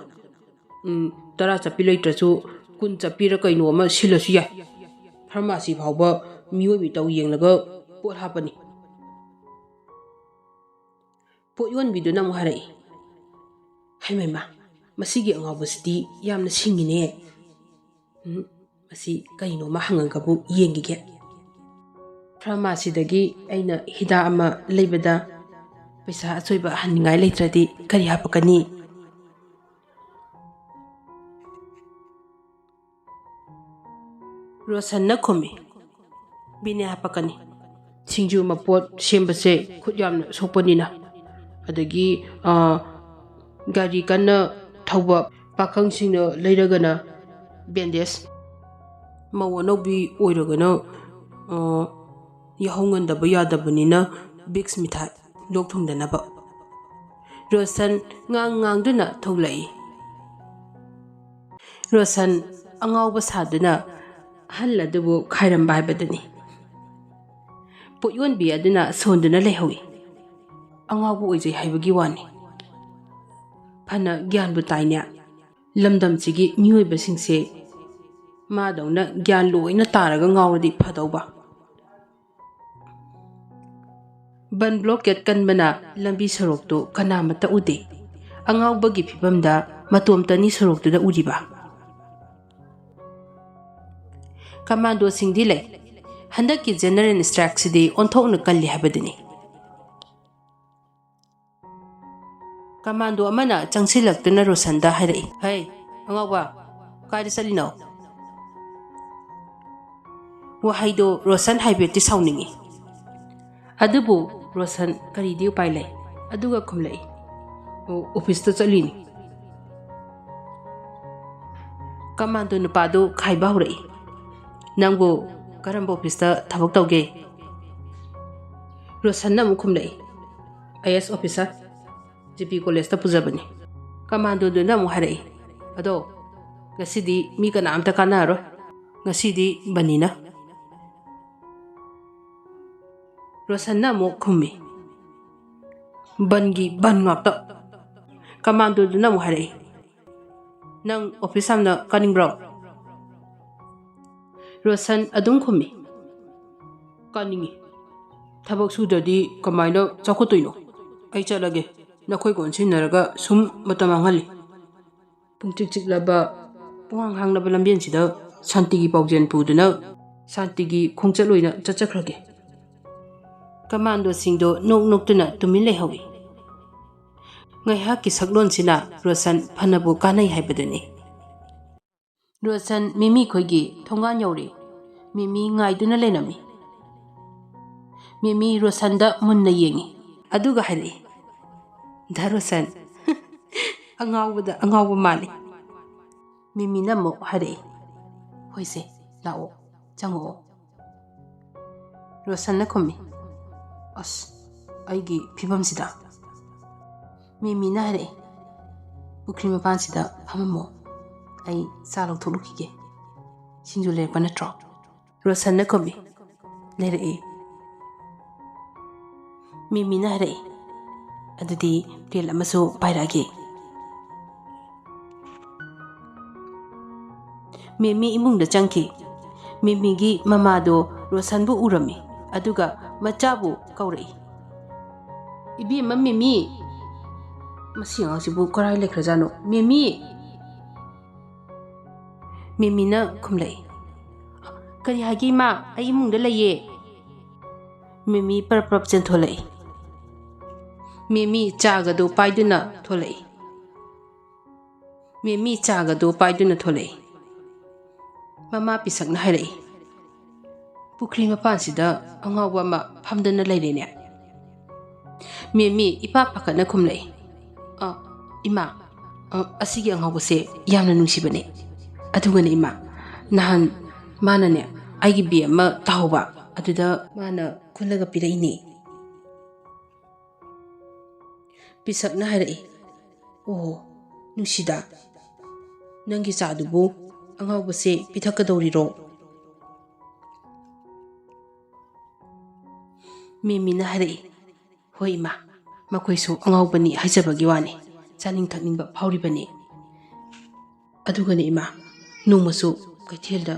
ꯎꯝ, ꯇꯔꯥ ꯆꯠꯄꯤ ꯂꯩꯇ꯭ꯔꯁꯨ ꯀꯨꯟ ꯆꯠꯄꯤꯔ ꯀꯩꯅꯣ ꯑꯃ ꯁꯤꯜꯂꯁꯨ ꯌꯥꯏ꯫ ꯐꯥꯔꯃꯥꯁꯤ ꯐꯥꯎꯕ ꯃꯤꯑꯣꯏ ꯃꯤꯇꯧ ꯌꯦꯡꯂꯒ ꯄꯣꯠ ꯍꯥꯞꯄꯅꯤ꯫" ꯄꯣꯠ ꯌꯣꯟꯕꯤꯗꯨꯅ ꯑꯃꯨꯛ ꯍꯥꯏꯔꯛꯏ, "ꯍꯩꯃꯩꯃ, ꯃꯁꯤꯒꯤ ꯑꯉꯥꯎꯕꯁꯤꯗꯤ ꯌꯥꯝꯅ ꯁꯤꯡꯉꯤꯅꯦ꯫ ꯎꯝ, ꯃꯁꯤ ꯀꯩꯅꯣꯃ ꯍꯪꯉꯒꯕꯨ ꯌꯦꯡꯈꯤꯒꯦ꯫ ꯐꯥꯔꯃꯥꯁꯤꯗꯒꯤ ꯑꯩꯅ ꯍꯤꯗꯥꯛ ꯑꯃ ꯂꯩꯕꯗ ꯄꯩꯁꯥ ꯑꯆꯣꯏꯕ ꯍꯟꯅꯤꯡꯉꯥꯏ ꯂꯩꯇ꯭ꯔꯗꯤ ꯀꯔꯤ ꯍꯥꯄꯛꯀꯅꯤ?" ꯔꯣꯁꯟꯅ ꯈꯨꯝꯃꯤ, "ꯕꯤꯅꯦ ꯍꯥꯄꯛꯀꯅꯤ꯫ ꯁꯤꯡꯖꯨ ꯃꯄꯣꯠ ꯁꯦꯝꯕꯁꯦ ꯈꯨꯠ ꯌꯥꯝꯅ ꯁꯣꯛꯄꯅꯤꯅ꯫ ꯑꯗꯒꯤ, ꯑ, ꯒꯥꯔꯤ ꯀꯟꯅ ꯊꯧꯕ ꯄꯥꯈꯪꯁꯤꯡꯅ ꯂꯩꯔꯒꯅ ꯕꯦꯟꯗꯦꯖ, ꯃꯧ ꯑꯅꯧꯕꯤ ꯑꯣꯏꯔꯒꯅ, ꯑ, ꯌꯥꯍꯧ ꯉꯟꯗꯕ ꯌꯥꯗꯕꯅꯤꯅ ꯕꯤꯛꯁ ꯃꯤꯊꯥꯏ, ꯂꯣꯛ ꯊꯨꯡꯗꯅꯕ꯫" ꯔꯣꯁꯟ ꯉꯥꯡ ꯉꯥꯡꯗꯨꯅ ꯊꯣꯛꯂꯛꯏ꯫ ꯔꯣꯁꯟ ꯑꯉꯥꯎꯕ ꯁꯥꯗꯨꯅ ꯑꯍꯜ ꯑꯗꯨꯕꯨ ꯈꯥꯏꯔꯝꯕ ꯍꯥꯏꯕꯗꯨꯅꯤ꯫ ꯄꯣꯠ ꯌꯣꯟꯕꯤ ꯑꯗꯨꯅ ꯁꯣꯟꯗꯨꯅ ꯂꯩꯍꯧꯏ꯫ ꯑꯉꯥꯎꯕ ꯑꯣꯏꯖꯩ ꯍꯥꯏꯕꯒꯤ ꯋꯥꯅꯤ꯫ ꯐꯅ ꯒ꯭ꯌꯥꯟꯕꯨ ꯇꯥꯏꯅꯦ꯫ ꯂꯝꯗꯝꯁꯤꯒꯤ ꯃꯤꯑꯣꯏꯕꯁꯤꯡꯁꯦ ꯃꯥꯗꯧꯅ ꯒ꯭ꯌꯥꯟ ꯂꯣꯏꯅ ꯇꯥꯔꯒ ꯉꯥꯎꯔꯗꯤ ꯐꯗꯧꯕ꯫ ꯕꯟ ꯕ꯭ꯂꯣꯀꯦꯠ ꯀꯟꯕꯅ ꯂꯝꯕꯤ ꯁꯣꯔꯣꯛꯇꯨ ꯀꯅꯥꯃꯠꯇ ꯎꯗꯦ꯫ ꯑꯉꯥꯎꯕꯒꯤ ꯐꯤꯕꯝꯗ ꯃꯇꯣꯝꯇꯅꯤ ꯁꯣꯔꯣꯛꯇꯨꯗ ꯎꯔꯤꯕ꯫ ꯀꯃꯥꯟꯗꯣꯁꯤꯡꯗꯤ ꯂꯩ꯫ ꯍꯟꯗꯛꯀꯤ ꯖꯦꯅꯔꯦꯜ ꯁ꯭ꯇ꯭ꯔꯥꯏꯛꯁꯤꯗꯤ ꯑꯣꯟꯊꯣꯛꯅ ꯀꯜꯂꯤ ꯍꯥꯏꯕꯗꯨꯅꯤ꯫ ꯀꯃꯥꯟꯗꯣ ꯑꯃꯅ ꯆꯪꯁꯤꯜꯂꯛꯇꯨꯅ ꯔꯣꯁꯟꯗ ꯍꯥꯏꯔꯛꯏ, "ꯍꯩ, ꯑꯉꯥꯎꯕ, ꯀꯥꯏꯗ ꯆꯠꯂꯤꯅꯣ?" ꯋꯥꯍꯩꯗꯣ ꯔꯣꯁꯟ ꯍꯥꯏꯐꯦꯠꯇꯤ ꯁꯥꯎꯅꯤꯡꯏ꯫ ꯑꯗꯨꯕꯨ ꯔꯣꯁꯟ ꯀꯔꯤꯗꯤ ꯎꯄꯥꯏ ꯂꯩ? ꯑꯗꯨꯒ ꯈꯨꯝꯂꯛꯏ, "ꯑꯣ, ꯑꯣꯐꯤꯁꯇ ꯆꯠꯂꯤꯅꯤ꯫" ꯀꯃꯥꯟꯗꯣ ꯅꯨꯄꯥꯗꯨ ꯈꯥꯏꯕ ꯍꯧꯔꯛꯏ, "ꯅꯪꯕꯨ ꯀꯔꯝꯕ ꯑꯣꯐꯤꯁꯇ ꯊꯕꯛ ꯇꯧꯒꯦ?" ꯔꯣꯁꯟꯅ ꯑꯃꯨꯛ ꯈꯨꯝꯂꯛꯏ, "ꯑꯥꯏ ꯑꯦꯁ ꯑꯣꯐꯤꯁꯥꯔ, ꯖꯤ ꯄꯤ ꯀꯣꯂꯦꯖꯇ ꯄꯨꯖꯕꯅꯤ꯫" ꯀꯃꯥꯟꯗꯣꯗꯨꯅ ꯑꯃꯨꯛ ꯍꯥꯏꯔꯛꯏ, "ꯑꯗꯣ, ꯉꯁꯤꯗꯤ ꯃꯤ ꯀꯅꯥꯝꯇ ꯀꯥꯟꯅꯔꯔꯣꯏ꯫ ꯉꯁꯤꯗꯤ ꯕꯟꯅꯤꯅ꯫" ꯔꯣꯁꯟꯅ ꯑꯃꯨꯛ ꯈꯨꯝꯃꯤ, "ꯕꯟꯒꯤ ꯕꯟ ꯉꯥꯛꯇ꯫" ꯀꯃꯥꯟꯗꯣꯗꯨꯅ ꯑꯃꯨꯛ ꯍꯥꯏꯔꯛꯏ, "ꯅꯪ ꯑꯣꯐꯤꯁ ꯌꯥꯝꯅ ꯀꯥꯅꯤꯡꯕ꯭ꯔꯣ?" ꯔꯣꯁꯟ ꯑꯗꯨꯝ ꯈꯨꯝꯃꯤ, "ꯀꯥꯅꯤꯡꯉꯤ꯫ ꯊꯕꯛ ꯁꯨꯗ꯭ꯔꯗꯤ ꯀꯃꯥꯏꯅ ꯆꯥꯎꯈꯠꯇꯣꯏꯅꯣ? ꯑꯩ ꯆꯠꯂꯒꯦ꯫ ꯅꯈꯣꯏꯒ ꯑꯣꯟꯁꯤꯟꯅꯔꯒ ꯁꯨꯝ ꯃꯇꯝ ꯃꯥꯡꯍꯜꯂꯤ꯫" ꯄꯨꯡꯆꯤꯛ ꯆꯤꯛꯂꯕ, ꯄꯨꯡꯍꯥꯡ ꯍꯥꯡꯂꯕ ꯂꯝꯕꯦꯟꯁꯤꯗ ꯁꯥꯟꯇꯤꯒꯤ ꯄꯥꯎꯖꯦꯜ ꯄꯨꯗꯨꯅ ꯁꯥꯟꯇꯤꯒꯤ ꯈꯣꯡꯆꯠ ꯑꯣꯏꯅ ꯆꯠꯆꯈ꯭ꯔꯒꯦ꯫ ꯀꯃꯥꯟꯗꯣꯁꯤꯡꯗꯣ ꯅꯣꯛ ꯅꯣꯛꯇꯨꯅ ꯇꯨꯃꯤꯟ ꯂꯩꯍꯧꯏ꯫ ꯉꯥꯏꯍꯥꯛꯀꯤ ꯁꯛꯂꯣꯟꯁꯤꯅ ꯔꯣꯁꯟ ꯐꯅꯕꯨ ꯀꯥꯟꯅꯩ ꯍꯥꯏꯕꯗꯨꯅꯤ꯫ ꯔꯣꯁꯟ ꯃꯤꯃꯤ ꯈꯣꯏꯒꯤ ꯊꯣꯡꯒꯥꯟ ꯌꯧꯔꯦ꯫ ꯃꯤꯃꯤ ꯉꯥꯏꯗꯨꯅ ꯂꯩꯔꯝꯃꯤ꯫ ꯃꯤꯃꯤ ꯔꯣꯁꯟꯗ ꯃꯨꯟꯅ ꯌꯦꯡꯉꯤ꯫ ꯑꯗꯨꯒ ꯍꯥꯏꯔꯛꯏ, "ꯗꯥ ꯔꯣꯁꯟ, ꯑꯉꯥꯎꯕꯗ ꯑꯉꯥꯎꯕ ꯃꯥꯜꯂꯤ꯫" ꯃꯤꯃꯤꯅ ꯑꯃꯨꯛ ꯍꯥꯏꯔꯛꯏ, "ꯍꯣꯏꯁꯦ, ꯂꯥꯛꯑꯣ, ꯆꯪꯉꯛꯑꯣ꯫" ꯔꯣꯁꯟꯅ ꯈꯨꯝꯃꯤ, "ꯑꯁ, ꯑꯩꯒꯤ ꯐꯤꯕꯝꯁꯤꯗ꯫" ꯃꯤꯃꯤꯅ ꯍꯥꯏꯔꯛꯏ, "ꯄꯨꯈ꯭ꯔꯤ ꯃꯄꯥꯟꯁꯤꯗ ꯐꯝꯃꯝꯃꯣ, ꯑꯩ ꯆꯥ ꯂꯧꯊꯣꯛꯂꯨꯈꯤꯒꯦ꯫" ꯁꯤꯡꯖꯨ ꯂꯩꯔꯛꯄ ꯅꯠꯇ꯭ꯔꯣ?" ꯔꯣꯁꯟꯅ ꯈꯨꯝꯃꯤ꯫ "ꯂꯩꯔꯛꯏ꯫" ꯃꯦꯃꯤꯅ ꯍꯥꯏꯔꯛꯏ, "ꯑꯗꯨꯗꯤ ꯄ꯭ꯂꯦꯠ ꯑꯃꯁꯨ ꯄꯥꯏꯔꯛꯑꯒꯦ꯫" ꯃꯦꯃꯤ ꯏꯃꯨꯡꯗ ꯆꯪꯈꯤ꯫ ꯃꯦꯃꯤꯒꯤ ꯃꯃꯥꯗꯣ ꯔꯣꯁꯟꯕꯨ ꯎꯔꯝꯃꯤ, ꯑꯗꯨꯒ ꯃꯆꯥꯕꯨ ꯀꯧꯔꯛꯏ꯫ "ꯏꯕꯦꯝꯃ ꯃꯦꯃꯤ!" "ꯃꯁꯤ ꯑꯉꯥꯡꯁꯤꯕꯨ ꯀꯔꯥꯏ ꯂꯩꯈ꯭ꯔꯖꯥꯠꯅꯣ? ꯃꯦꯃꯤ!" ꯃꯦꯃꯤꯅ ꯈꯨꯝꯂꯛꯏ꯫ "ꯀꯔꯤ ꯍꯥꯏꯒꯦ ꯏꯃꯥ? ꯑꯩ ꯏꯃꯨꯡꯗ ꯂꯩꯌꯦ꯫" ꯃꯦꯃꯤ ꯄꯔꯞ ꯄꯔꯞ ꯆꯦꯟꯊꯣꯛꯂꯛꯏ꯫ ꯃꯦꯃꯤ ꯆꯥꯒꯗꯨ ꯄꯥꯏꯗꯨꯅ ꯊꯣꯛꯂꯛꯏ꯫ ꯃꯦꯃꯤ ꯆꯥꯒꯗꯨ ꯄꯥꯏꯗꯨꯅ ꯊꯣꯛꯂꯛꯏ꯫ ꯃꯃꯥ ꯄꯤꯁꯛꯅ ꯍꯥꯏꯔꯛꯏ, "ꯄꯨꯈ꯭ꯔꯤ ꯃꯄꯥꯟꯁꯤꯗ ꯑꯉꯥꯎꯕ ꯑꯃ ꯐꯝꯗꯅ ꯂꯩꯔꯦꯅꯦ꯫" ꯃꯦꯃꯤ ꯏꯄꯥ ꯄꯥꯈꯠꯅ ꯈꯨꯝꯂꯛꯏ, "ꯑ, ꯏꯃꯥ, ꯑ, ꯑꯁꯤꯒꯤ ꯑꯉꯥꯎꯕꯁꯦ ꯌꯥꯝꯅ ꯅꯨꯡꯁꯤꯕꯅꯦ꯫ ꯑꯗꯨꯒꯅꯦ ꯏꯃꯥ, ꯅꯍꯥꯟ ꯃꯥꯅꯅꯦ ꯑꯩꯒꯤ ꯕꯦꯒ ꯑꯃ ꯇꯥꯍꯧꯕ, ꯑꯗꯨꯗ ꯃꯥꯅ ꯈꯨꯜꯂꯒ ꯄꯤꯔꯛꯏꯅꯦ꯫" ꯄꯤꯁꯛꯅ ꯍꯥꯏꯔꯛꯏ, "ꯑꯣ, ꯅꯨꯡꯁꯤꯗꯥ, ꯅꯪꯒꯤ ꯆꯥꯗꯨꯕꯨ ꯑꯉꯥꯎꯕꯁꯦ ꯄꯤꯊꯛꯀꯗꯧꯔꯤꯔꯣ?" ꯃꯦꯃꯤꯅ ꯍꯥꯏꯔꯛꯏ, "ꯍꯣꯏ ꯏꯃꯥ, ꯃꯈꯣꯏꯁꯨ ꯑꯉꯥꯎꯕꯅꯤ ꯍꯥꯏꯖꯕꯒꯤ ꯋꯥꯅꯤ, ꯆꯥꯅꯤꯡ ꯊꯛꯅꯤꯡꯕ ꯐꯥꯎꯔꯤꯕꯅꯤ꯫ ꯑꯗꯨꯒꯅꯦ ꯏꯃꯥ, ꯅꯣꯡꯃꯁꯨ ꯀꯩꯊꯦꯜꯗ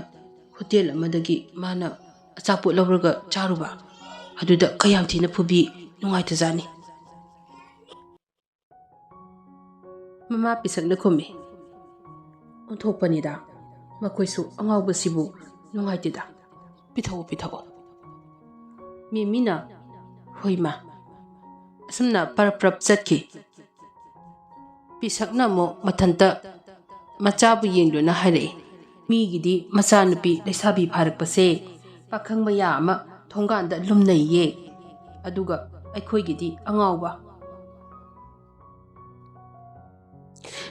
ꯍꯣꯇꯦꯜ ꯑꯃꯗꯒꯤ ꯃꯥꯅ ꯑꯆꯥꯄꯣꯠ ꯂꯧꯔꯒ ꯆꯥꯔꯨꯕ, ꯑꯗꯨꯗ ꯀꯌꯥꯝ ꯊꯤꯅ ꯐꯨꯕꯤ, ꯅꯨꯡꯉꯥꯏꯇꯖꯥꯠꯅꯤ꯫" ꯃꯃꯥ ꯄꯤꯁꯛꯅ ꯈꯨꯝꯃꯤ, "ꯑꯣꯟꯊꯣꯛꯄꯅꯤꯗ, ꯃꯈꯣꯏꯁꯨ ꯑꯉꯥꯎꯕꯁꯤꯕꯨ ꯅꯨꯡꯉꯥꯏꯇꯦꯗ꯫ ꯄꯤꯊꯛꯑꯣ, ꯄꯤꯊꯛꯑꯣ꯫" ꯃꯦꯃꯤꯅ, "ꯍꯣꯏ ꯃꯥ꯫" ꯑꯁꯨꯝꯅ ꯄꯔꯞ ꯄꯔꯞ ꯆꯠꯈꯤ꯫ ꯄꯤꯁꯛꯅ ꯑꯃꯨꯛ ꯃꯊꯟꯇ ꯃꯆꯥꯕꯨ ꯌꯦꯡꯗꯨꯅ ꯍꯥꯏꯔꯛꯏ, "ꯃꯤꯒꯤꯗꯤ ꯃꯆꯥꯅꯨꯄꯤ ꯂꯩꯁꯥꯕꯤ ꯐꯥꯔꯛꯄꯁꯦ ꯄꯥꯈꯪ ꯃꯌꯥꯝ ꯑꯃ ꯊꯣꯡꯒꯥꯟꯗ ꯂꯨꯝꯅꯩꯌꯦ, ꯑꯗꯨꯒ ꯑꯩꯈꯣꯏꯒꯤꯗꯤ ꯑꯉꯥꯎꯕ꯫"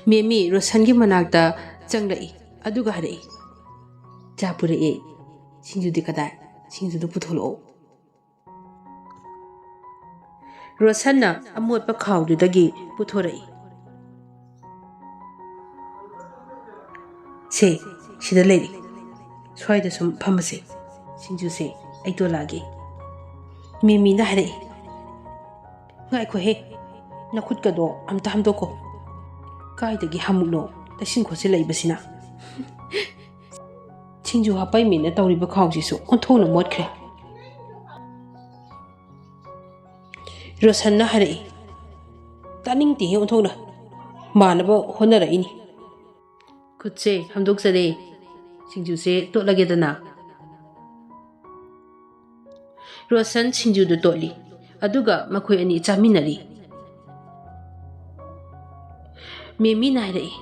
ꯃꯦꯃꯤ ꯔꯣꯁꯟꯒꯤ ꯃꯅꯥꯛꯇ ꯆꯪꯂꯛꯏ, ꯑꯗꯨꯒ ꯍꯥꯏꯔꯛꯏ, "ꯆꯥ ꯄꯨꯔꯛꯑꯦ, ꯁꯤꯡꯖꯨꯗꯤ ꯀꯗꯥꯏ? ꯁꯤꯡꯖꯨꯗꯨ ꯄꯨꯊꯣꯛꯂꯛꯑꯣ꯫" ꯔꯣꯁꯟꯅ ꯑꯃꯣꯠꯄ ꯈꯥꯎꯗꯨꯗꯒꯤ ꯄꯨꯊꯣꯔꯛꯏ꯫ "ꯁꯦ, ꯁꯤꯗ ꯂꯩꯔꯦ꯫" ꯁ꯭ꯋꯥꯏꯗ ꯁꯨꯝ ꯐꯝꯃꯁꯦ꯫ ꯁꯤꯡꯖꯨꯁꯦ ꯑꯩ ꯇꯣꯂꯛꯑꯒꯦ꯫ ꯃꯦꯃꯤꯅ ꯍꯥꯏꯔꯛꯏ, "ꯉꯥꯏꯈꯣꯍꯦ, ꯅꯈꯨꯠꯀꯗꯣ ꯑꯝꯇ ꯍꯥꯝꯗꯣꯛꯀꯣ꯫ ꯀꯥꯏꯗꯒꯤ ꯍꯥꯃꯨꯛꯅꯣ ꯇꯩꯁꯤꯟ ꯈꯣꯠꯆꯤꯜꯂꯛꯏꯕꯁꯤꯅ?" ꯁꯤꯡꯖꯨ ꯍꯥꯞꯄꯩꯃꯤꯅ ꯇꯧꯔꯤꯕ ꯈꯥꯎꯁꯤꯁꯨ ꯑꯣꯟꯊꯣꯛꯅ ꯃꯣꯠꯈ꯭ꯔꯦ꯫ ꯔꯣꯁꯟꯅ ꯍꯥꯏꯔꯛꯏ, "ꯇꯥꯅꯤꯡꯗꯦꯍꯦ ꯑꯣꯟꯊꯣꯛꯅ꯫ ꯃꯥꯟꯅꯕ ꯍꯣꯠꯅꯔꯛꯏꯅꯤ꯫" ꯈꯨꯠꯁꯦ ꯍꯥꯝꯗꯣꯛꯆꯔꯦ꯫ ꯁꯤꯡꯖꯨꯁꯦ ꯇꯣꯠꯂꯒꯦꯗꯅ꯫ ꯔꯣꯁꯟ ꯁꯤꯡꯖꯨꯗꯨ ꯇꯣꯠꯂꯤ, ꯑꯗꯨꯒ ꯃꯈꯣꯏ ꯑꯅꯤ ꯆꯥꯃꯤꯟꯅꯔꯤ꯫ ꯃꯦꯃꯤꯅ ꯍꯥꯏꯔꯛꯏ,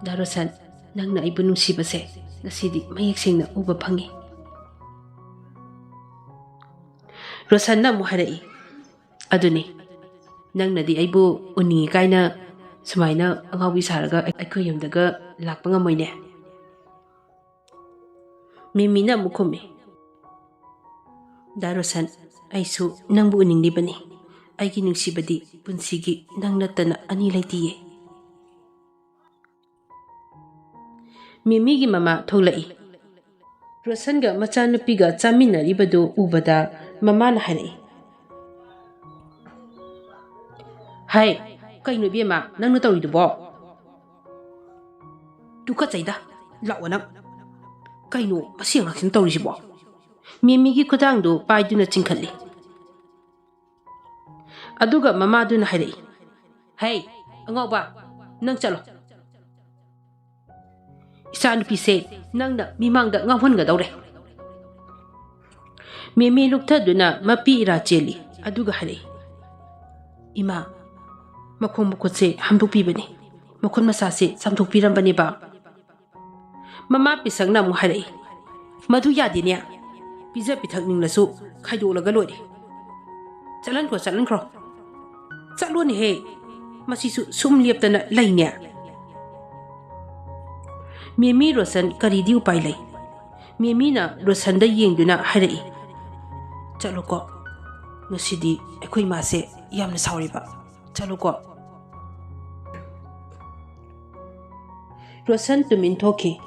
"ꯗꯥ ꯔꯣꯁꯟ, ꯅꯪꯅ ꯑꯩꯕꯨ ꯅꯨꯡꯁꯤꯕꯁꯦ ꯉꯁꯤꯗꯤ ꯃꯌꯦꯛ ꯁꯦꯡꯅ ꯎꯕ ꯐꯪꯉꯤ꯫" ꯔꯣꯁꯟꯅ ꯑꯃꯨꯛ ꯍꯥꯏꯔꯛꯏ, "ꯑꯗꯨꯅꯤ, ꯅꯪꯅꯗꯤ ꯑꯩꯕꯨ ꯎꯅꯤꯡꯉꯤ ꯀꯥꯏꯅ ꯁꯨꯃꯥꯏꯅ ꯑꯉꯥꯎꯕꯤ ꯁꯥꯔꯒ ꯑꯩꯈꯣꯏ ꯌꯨꯝꯗꯒ ꯂꯥꯛꯄ ꯉꯝꯃꯣꯏꯅꯦ?" ꯃꯦꯃꯤꯅ ꯑꯃꯨꯛ ꯈꯨꯝꯃꯤ, "ꯗꯥ ꯔꯣꯁꯟ, ꯑꯩꯁꯨ ꯅꯪꯕꯨ ꯎꯅꯤꯡꯂꯤꯕꯅꯤ꯫ ꯑꯩꯒꯤ ꯅꯨꯡꯁꯤꯕꯗꯤ ꯄꯨꯟꯁꯤꯒꯤ ꯅꯪ ꯅꯠꯇꯅ ꯑꯅꯤ ꯂꯩꯇꯤꯌꯦ꯫" ꯃꯦꯃꯤꯒꯤ ꯃꯃꯥ ꯊꯣꯛꯂꯛꯏ꯫ ꯔꯣꯁꯟꯒ ꯃꯆꯥꯅꯨꯄꯤꯒ ꯆꯥꯃꯤꯟꯅꯔꯤꯕꯗꯨ ꯎꯕꯗ ꯃꯃꯥꯅ ꯍꯥꯏꯔꯛꯏ, "ꯍꯥꯏ, ꯀꯩꯅꯣ ꯏꯕꯦꯝꯃ ꯅꯪꯅ ꯇꯧꯔꯤꯗꯨꯕꯣ? ꯇꯨꯀꯠꯆꯩꯗ, ꯂꯥꯛꯑꯣ ꯅꯪ꯫ ꯀꯩꯅꯣ ꯃꯁꯤ ꯑꯉꯥꯡꯁꯤꯅ ꯇꯧꯔꯤꯁꯤꯕꯣ?" ꯃꯦꯃꯤꯒꯤ ꯈꯨꯗꯥꯡꯗꯨ ꯄꯥꯏꯗꯨꯅ ꯆꯤꯡꯈꯠꯂꯤ꯫ ꯑꯗꯨꯒ ꯃꯃꯥꯗꯨꯅ ꯍꯥꯏꯔꯛꯏ, "ꯍꯩ, ꯑꯉꯥꯎꯕ, ꯅꯪ ꯆꯠꯂꯣ꯫ ꯏꯆꯥꯅꯨꯄꯤꯁꯦ ꯅꯪꯅ ꯃꯤꯃꯥꯡꯗ ꯉꯥꯎꯍꯟꯒꯗꯧꯔꯦ꯫" ꯃꯦꯃꯤ ꯂꯨꯛꯊꯗꯨꯅ ꯃꯄꯤ ꯏꯔꯥ ꯆꯦꯜꯂꯤ꯫ ꯑꯗꯨꯒ ꯍꯥꯏꯔꯛꯏ, "ꯏꯃꯥ, ꯃꯈꯣꯡ ꯃꯈꯨꯠꯁꯦ ꯍꯥꯝꯗꯣꯛꯄꯤꯕꯅꯤ, ꯃꯈꯨꯠ ꯃꯁꯥꯁꯦ ꯆꯥꯝꯊꯣꯛꯄꯤꯔꯝꯕꯅꯦꯕ꯫" ꯃꯃꯥ ꯄꯤꯁꯛꯅ ꯑꯃꯨꯛ ꯍꯥꯏꯔꯛꯏ, "ꯃꯗꯨ ꯌꯥꯗꯦꯅꯦ, ꯄꯤꯖ ꯄꯤꯊꯛꯅꯤꯡꯂꯁꯨ ꯈꯥꯏꯗꯣꯛꯂꯒ ꯂꯣꯏꯔꯦ꯫ ꯆꯠꯍꯟꯈ꯭ꯔꯣ, ꯆꯠꯍꯟꯈ꯭ꯔꯣ꯫ ꯆꯠꯂꯣꯅꯦꯍꯦ, ꯃꯁꯤꯁꯨ ꯁꯨꯝ ꯂꯦꯞꯇꯅ ꯂꯩꯅꯦ꯫" ꯃꯦꯃꯤ ꯔꯣꯁꯟ ꯀꯔꯤꯗꯤ ꯎꯄꯥꯏ ꯂꯩ? ꯃꯦꯃꯤꯅ ꯔꯣꯁꯟꯗ ꯌꯦꯡꯗꯨꯅ ꯍꯥꯏꯔꯛꯏ, "ꯆꯠꯂꯣꯀꯣ, ꯉꯁꯤꯗꯤ ꯑꯩꯈꯣꯏ ꯃꯥꯁꯦ ꯌꯥꯝꯅ ꯁꯥꯎꯔꯤꯕ꯫ ꯆꯠꯂꯣꯀꯣ꯫" ꯔꯣꯁꯟ ꯇꯨꯃꯤꯟ ꯊꯣꯛꯈꯤ꯫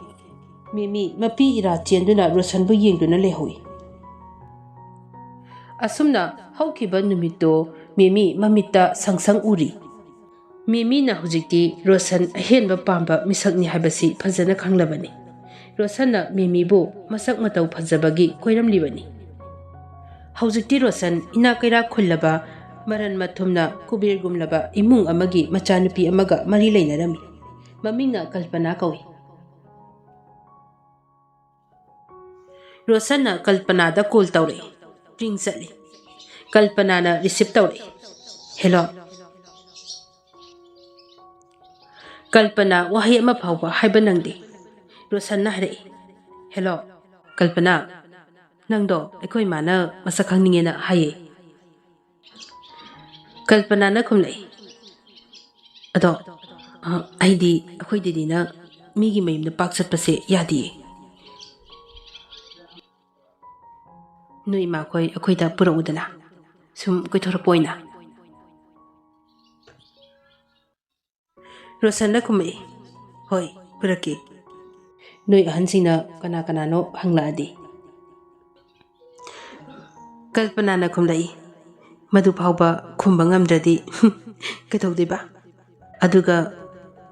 ꯃꯤꯃꯤ ꯃꯄꯤ ꯏꯔꯥ ꯆꯦꯟꯗꯨꯅ ꯔꯣꯁꯟꯕꯨ ꯌꯦꯡꯗꯨꯅ ꯂꯩꯍꯧꯏ꯫ ꯑꯁꯨꯝꯅ ꯍꯧꯈꯤꯕ ꯅꯨꯃꯤꯠꯇꯣ ꯃꯤꯃꯤ ꯃꯃꯤꯠꯇ ꯁꯪꯁꯪ ꯎꯔꯤ꯫ ꯃꯤꯃꯤꯅ ꯍꯧꯖꯤꯛꯇꯤ ꯔꯣꯁꯟ ꯑꯍꯦꯟꯕ ꯄꯥꯝꯕ ꯃꯤꯁꯛꯅꯤ ꯍꯥꯏꯕꯁꯤ ꯐꯖꯅ ꯈꯪꯂꯕꯅꯤ꯫ ꯔꯣꯁꯟꯅ ꯃꯤꯃꯤꯕꯨ ꯃꯁꯛ ꯃꯇꯧ ꯐꯖꯕꯒꯤ ꯀꯣꯏꯔꯝꯂꯤꯕꯅꯤ꯫ ꯍꯧꯖꯤꯛꯇꯤ ꯔꯣꯁꯟ ꯏꯅꯥꯛ ꯀꯩꯔꯥꯛ ꯈꯨꯜꯂꯕ, ꯃꯔꯟ ꯃꯊꯨꯝꯅ ꯀꯨꯕꯦꯔꯒꯨꯝꯂꯕ ꯏꯃꯨꯡ ꯑꯃꯒꯤ ꯃꯆꯥꯅꯨꯄꯤ ꯑꯃꯒ ꯃꯔꯤ ꯂꯩꯅꯔꯝꯃꯤ꯫ ꯃꯃꯤꯡꯅ ꯀꯜꯄꯅꯥ ꯀꯧꯏ꯫ ꯔꯣꯁꯟꯅ ꯀꯜꯄꯅꯥꯗ ꯀꯣꯜ ꯇꯧꯔꯛꯏ꯫ ꯔꯤꯡ ꯆꯠꯂꯤ꯫ ꯀꯜꯄꯅꯥꯅ ꯔꯤꯁꯤꯞ ꯇꯧꯔꯛꯏ꯫ "ꯍꯦꯂꯣ?" ꯀꯜꯄꯅꯥ ꯋꯥꯍꯩ ꯑꯃ ꯐꯥꯎꯕ ꯍꯥꯏꯕ ꯅꯪꯗꯦ꯫ ꯔꯣꯁꯟꯅ ꯍꯥꯏꯔꯛꯏ, "ꯍꯦꯂꯣ, ꯀꯜꯄꯅꯥ, ꯅꯪꯗꯣ ꯑꯩꯈꯣꯏ ꯏꯃꯥꯅ ꯃꯁꯛ ꯈꯪꯅꯤꯡꯉꯦꯅ ꯍꯥꯏꯌꯦ꯫" ꯀꯜꯄꯅꯥꯅ ꯈꯨꯝꯂꯛꯏ, "ꯑꯗꯣ, ꯑ, ꯑꯩꯗꯤ ꯑꯩꯈꯣꯏ ꯗꯦꯗꯤꯅ ꯃꯤꯒꯤ ꯃꯌꯨꯝꯗ ꯄꯥꯛ ꯆꯠꯄꯁꯦ ꯌꯥꯗꯤꯌꯦ꯫ ꯅꯣꯏ ꯏꯃꯥꯈꯣꯏ ꯑꯩꯈꯣꯏꯗ ꯄꯨꯔꯛꯎꯗꯅ, ꯁꯨꯝ ꯀꯣꯏꯊꯣꯔꯛꯄ ꯑꯣꯏꯅ꯫" ꯔꯣꯁꯟꯅ ꯈꯨꯝꯃꯛꯏ, "ꯍꯣꯏ, ꯄꯨꯔꯛꯀꯦ꯫ ꯅꯣꯏ ꯑꯍꯟꯁꯤꯡꯅ ꯀꯅꯥ ꯀꯅꯥꯅꯣ ꯍꯪꯂꯛꯑꯗꯤ?" ꯀꯜꯄꯅꯥꯅ ꯈꯨꯝꯂꯛꯏ, "ꯃꯗꯨ ꯐꯥꯎꯕ ꯈꯨꯝꯕ ꯉꯝꯗ꯭ꯔꯗꯤ ꯀꯩꯗꯧꯗꯣꯏꯕ? ꯑꯗꯨꯒ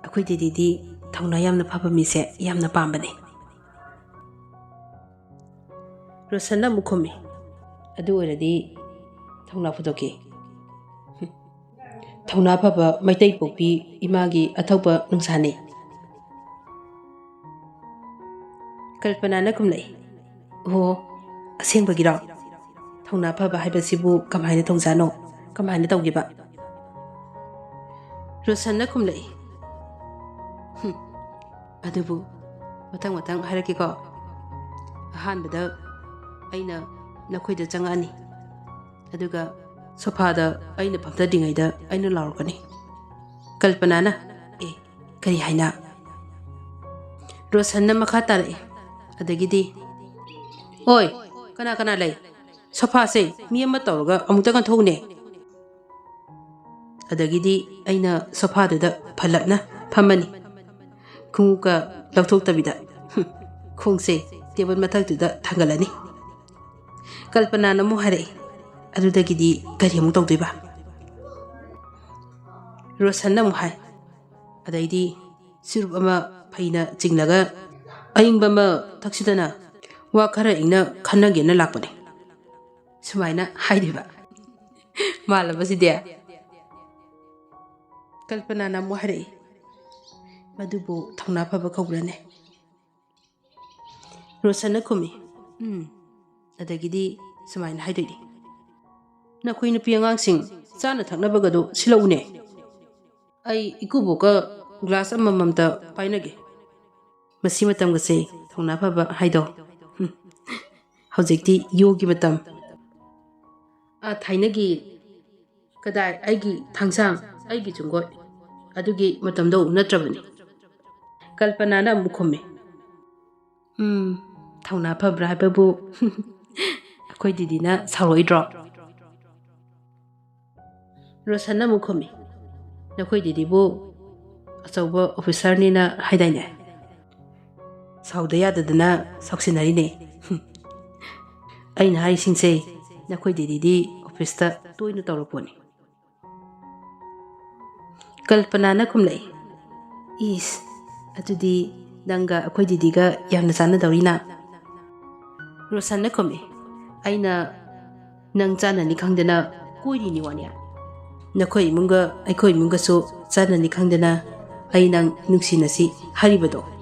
ꯑꯩꯈꯣꯏ ꯗꯦꯗꯤꯗꯤ ꯊꯧꯅꯥ ꯌꯥꯝꯅ ꯐꯕ ꯃꯤꯁꯦ ꯌꯥꯝꯅ ꯄꯥꯝꯕꯅꯦ꯫" ꯔꯣꯁꯟꯅ ꯑꯃꯨꯛ ꯈꯨꯝꯃꯤ, "ꯑꯗꯨ ꯑꯣꯏꯔꯗꯤ ꯊꯧꯅꯥ ꯐꯨꯗꯣꯛꯀꯦ꯫" "ꯊꯧꯅꯥ ꯐꯕ ꯃꯩꯇꯩ ꯄꯣꯛꯄꯤ ꯏꯃꯥꯒꯤ ꯑꯊꯧꯕ ꯅꯨꯡꯁꯥꯅꯤ꯫" ꯀꯜꯄꯅꯥꯅ ꯈꯨꯝꯂꯛꯏ, "ꯑꯣ, ꯑꯁꯦꯡꯕꯒꯤꯔꯣ? ꯊꯧꯅꯥ ꯐꯕ ꯍꯥꯏꯕꯁꯤꯕꯨ ꯀꯃꯥꯏꯅ ꯇꯧꯖꯥꯠꯅꯣ? ꯀꯃꯥꯏꯅ ꯇꯧꯒꯦꯕ?" ꯔꯣꯁꯟꯅ ꯈꯨꯝꯂꯛꯏ, "ꯍꯨꯝ, ꯑꯗꯨꯕꯨ ꯃꯊꯪ ꯃꯊꯪ ꯍꯥꯏꯔꯛꯀꯦꯀꯣ꯫ ꯑꯍꯥꯟꯕꯗ ꯑꯩꯅ ꯅꯈꯣꯏꯗ ꯆꯪꯉꯛꯑꯅꯤ, ꯑꯗꯨꯒ ꯁꯣꯐꯥꯗ ꯑꯩꯅ ꯐꯝꯊꯗ꯭ꯔꯤꯉꯩꯗ ꯑꯩꯅ ꯂꯥꯎꯔꯛꯀꯅꯤ꯫" ꯀꯜꯄꯅꯥꯅ, "ꯑꯦ, ꯀꯔꯤ ꯍꯥꯏꯅ?" ꯔꯣꯁꯟꯅ ꯃꯈꯥ ꯇꯥꯔꯛꯏ, ꯑꯗꯒꯤꯗꯤ, "ꯑꯣꯏ, ꯀꯅꯥ ꯀꯅꯥ ꯂꯩ? ꯁꯣꯐꯥꯁꯦ ꯃꯤ ꯑꯃ ꯇꯧꯔꯒ ꯑꯃꯨꯛꯇ ꯀꯟꯊꯣꯛꯎꯅꯦ꯫" ꯑꯗꯒꯤꯗꯤ ꯑꯩꯅ ꯁꯣꯐꯥꯗꯨꯗ ꯐꯠꯂꯞꯅ ꯐꯝꯃꯅꯤ, ꯈꯣꯡꯎꯞꯀ ꯂꯧꯊꯣꯛꯇꯕꯤꯗ꯫ ꯍꯨꯝ, ꯈꯣꯡꯁꯦ ꯇꯦꯕꯜ ꯃꯊꯛꯇꯨꯗ ꯊꯥꯡꯒꯠꯂꯅꯤ꯫ ꯀꯜꯄꯅꯥꯅ ꯑꯃꯨꯛ ꯍꯥꯏꯔꯛꯏ, "ꯑꯗꯨꯗꯒꯤꯗꯤ ꯀꯔꯤ ꯑꯃꯨꯛ ꯇꯧꯗꯣꯏꯕ?" ꯔꯣꯁꯟꯅ ꯑꯃꯨꯛ ꯍꯥꯏ, "ꯑꯗꯩꯗꯤ ꯆꯨꯔꯨꯞ ꯑꯃ ꯐꯩꯅ ꯆꯤꯡꯂꯒ ꯑꯏꯪꯕ ꯑꯃ ꯊꯛꯁꯤꯗꯅ, ꯋꯥ ꯈꯔ ꯏꯪꯅ ꯈꯟꯅꯒꯦꯅ ꯂꯥꯛꯄꯅꯦ"꯫ ꯁꯨꯃꯥꯏꯅ ꯍꯥꯏꯗꯣꯏꯕ꯫ ꯃꯥꯜꯂꯕ ꯁꯤꯗꯤ? ꯀꯜꯄꯅꯥꯅ ꯑꯃꯨꯛ ꯍꯥꯏꯔꯛꯏ, "ꯃꯗꯨꯕꯨ ꯊꯧꯅꯥ ꯐꯕ ꯀꯧꯕ꯭ꯔꯅꯦ?" ꯔꯣꯁꯟꯅ ꯈꯨꯝꯃꯤ, "ꯎꯝ"꯫ ꯑꯗꯒꯤꯗꯤ ꯁꯨꯃꯥꯏꯅ ꯍꯥꯏꯗꯣꯏꯅꯤ, "ꯅꯈꯣꯏ ꯅꯨꯄꯤ ꯑꯉꯥꯡꯁꯤꯡ ꯆꯥꯅ ꯊꯛꯅꯕꯒꯗꯣ ꯁꯤꯜꯂꯛꯎꯅꯦ꯫ ꯑꯩ ꯏꯀꯨꯕꯣꯛꯀ ꯒ꯭ꯂꯥꯁ ꯑꯃꯃꯝꯇ ꯄꯥꯏꯅꯒꯦ"꯫ ꯃꯁꯤ ꯃꯇꯝꯒꯁꯦ ꯊꯧꯅꯥ ꯐꯕ ꯍꯥꯏꯗꯣ꯫ ꯍꯨꯝ꯫ ꯍꯧꯖꯤꯛꯇꯤ ꯌꯣꯒꯤ ꯃꯇꯝ꯫ ꯑꯥ, ꯊꯥꯏꯅꯒꯤ "ꯀꯗꯥꯏ ꯑꯩꯒꯤ ꯊꯥꯡꯁꯥꯡ, ꯑꯩꯒꯤ ꯆꯨꯡꯒꯣꯏ" ꯑꯗꯨꯒꯤ ꯃꯇꯝꯗꯣ ꯅꯠꯇ꯭ꯔꯕꯅꯤ꯫ ꯀꯜꯄꯅꯥꯅ ꯑꯃꯨꯛ ꯈꯨꯝꯃꯤ, "ꯎꯝ, ꯊꯧꯅꯥ ꯐꯕ꯭ꯔꯥ ꯍꯥꯏꯕꯕꯨ ꯑꯩꯈꯣꯏ ꯗꯤꯗꯤꯅ ꯁꯥꯎꯔꯛꯑꯣꯏꯗ꯭ꯔꯣ?" ꯔꯣꯁꯟꯅ ꯑꯃꯨꯛ ꯈꯨꯝꯃꯤ, "ꯅꯈꯣꯏ ꯗꯤꯗꯤꯕꯨ ꯑꯆꯧꯕ ꯑꯣꯐꯤꯁꯥꯔꯅꯤꯅ ꯍꯥꯏꯗꯥꯏꯅꯦ? ꯁꯥꯎꯗ ꯌꯥꯗꯗꯅ ꯁꯥꯎꯁꯤꯟꯅꯔꯤꯅꯦ꯫ ꯑꯩꯅ ꯍꯥꯏꯔꯤꯁꯤꯡꯁꯦ ꯅꯈꯣꯏ ꯗꯤꯗꯤꯗꯤ ꯑꯣꯐꯤꯁꯇ ꯇꯣꯏꯅ ꯇꯧꯔ ꯄꯣꯠꯅꯤ"꯫ ꯀꯜꯄꯅꯥꯅ ꯈꯨꯝꯂꯛꯏ, "ꯏꯁ, ꯑꯗꯨꯗꯤ ꯅꯪꯒ ꯑꯩꯈꯣꯏ ꯗꯤꯗꯤꯒ ꯌꯥꯝꯅ ꯆꯥꯟꯅꯗꯧꯔꯤꯅ"꯫ ꯔꯣꯁꯟꯅ ꯈꯨꯝꯃꯤ, "ꯑꯩꯅ ꯅꯪ ꯆꯥꯟꯅꯅꯤ ꯈꯪꯗꯅ ꯀꯣꯏꯔꯤꯅꯤ ꯋꯥꯅꯤ꯫ ꯅꯈꯣꯏ ꯏꯃꯨꯡꯒ ꯑꯩꯈꯣꯏ ꯏꯃꯨꯡꯒꯁꯨ ꯆꯥꯟꯅꯅꯤ ꯈꯪꯗꯅ ꯑꯩ ꯅꯪ ꯅꯨꯡꯁꯤꯅꯁꯤ ꯍꯥꯏꯔꯤꯕꯗꯣ"꯫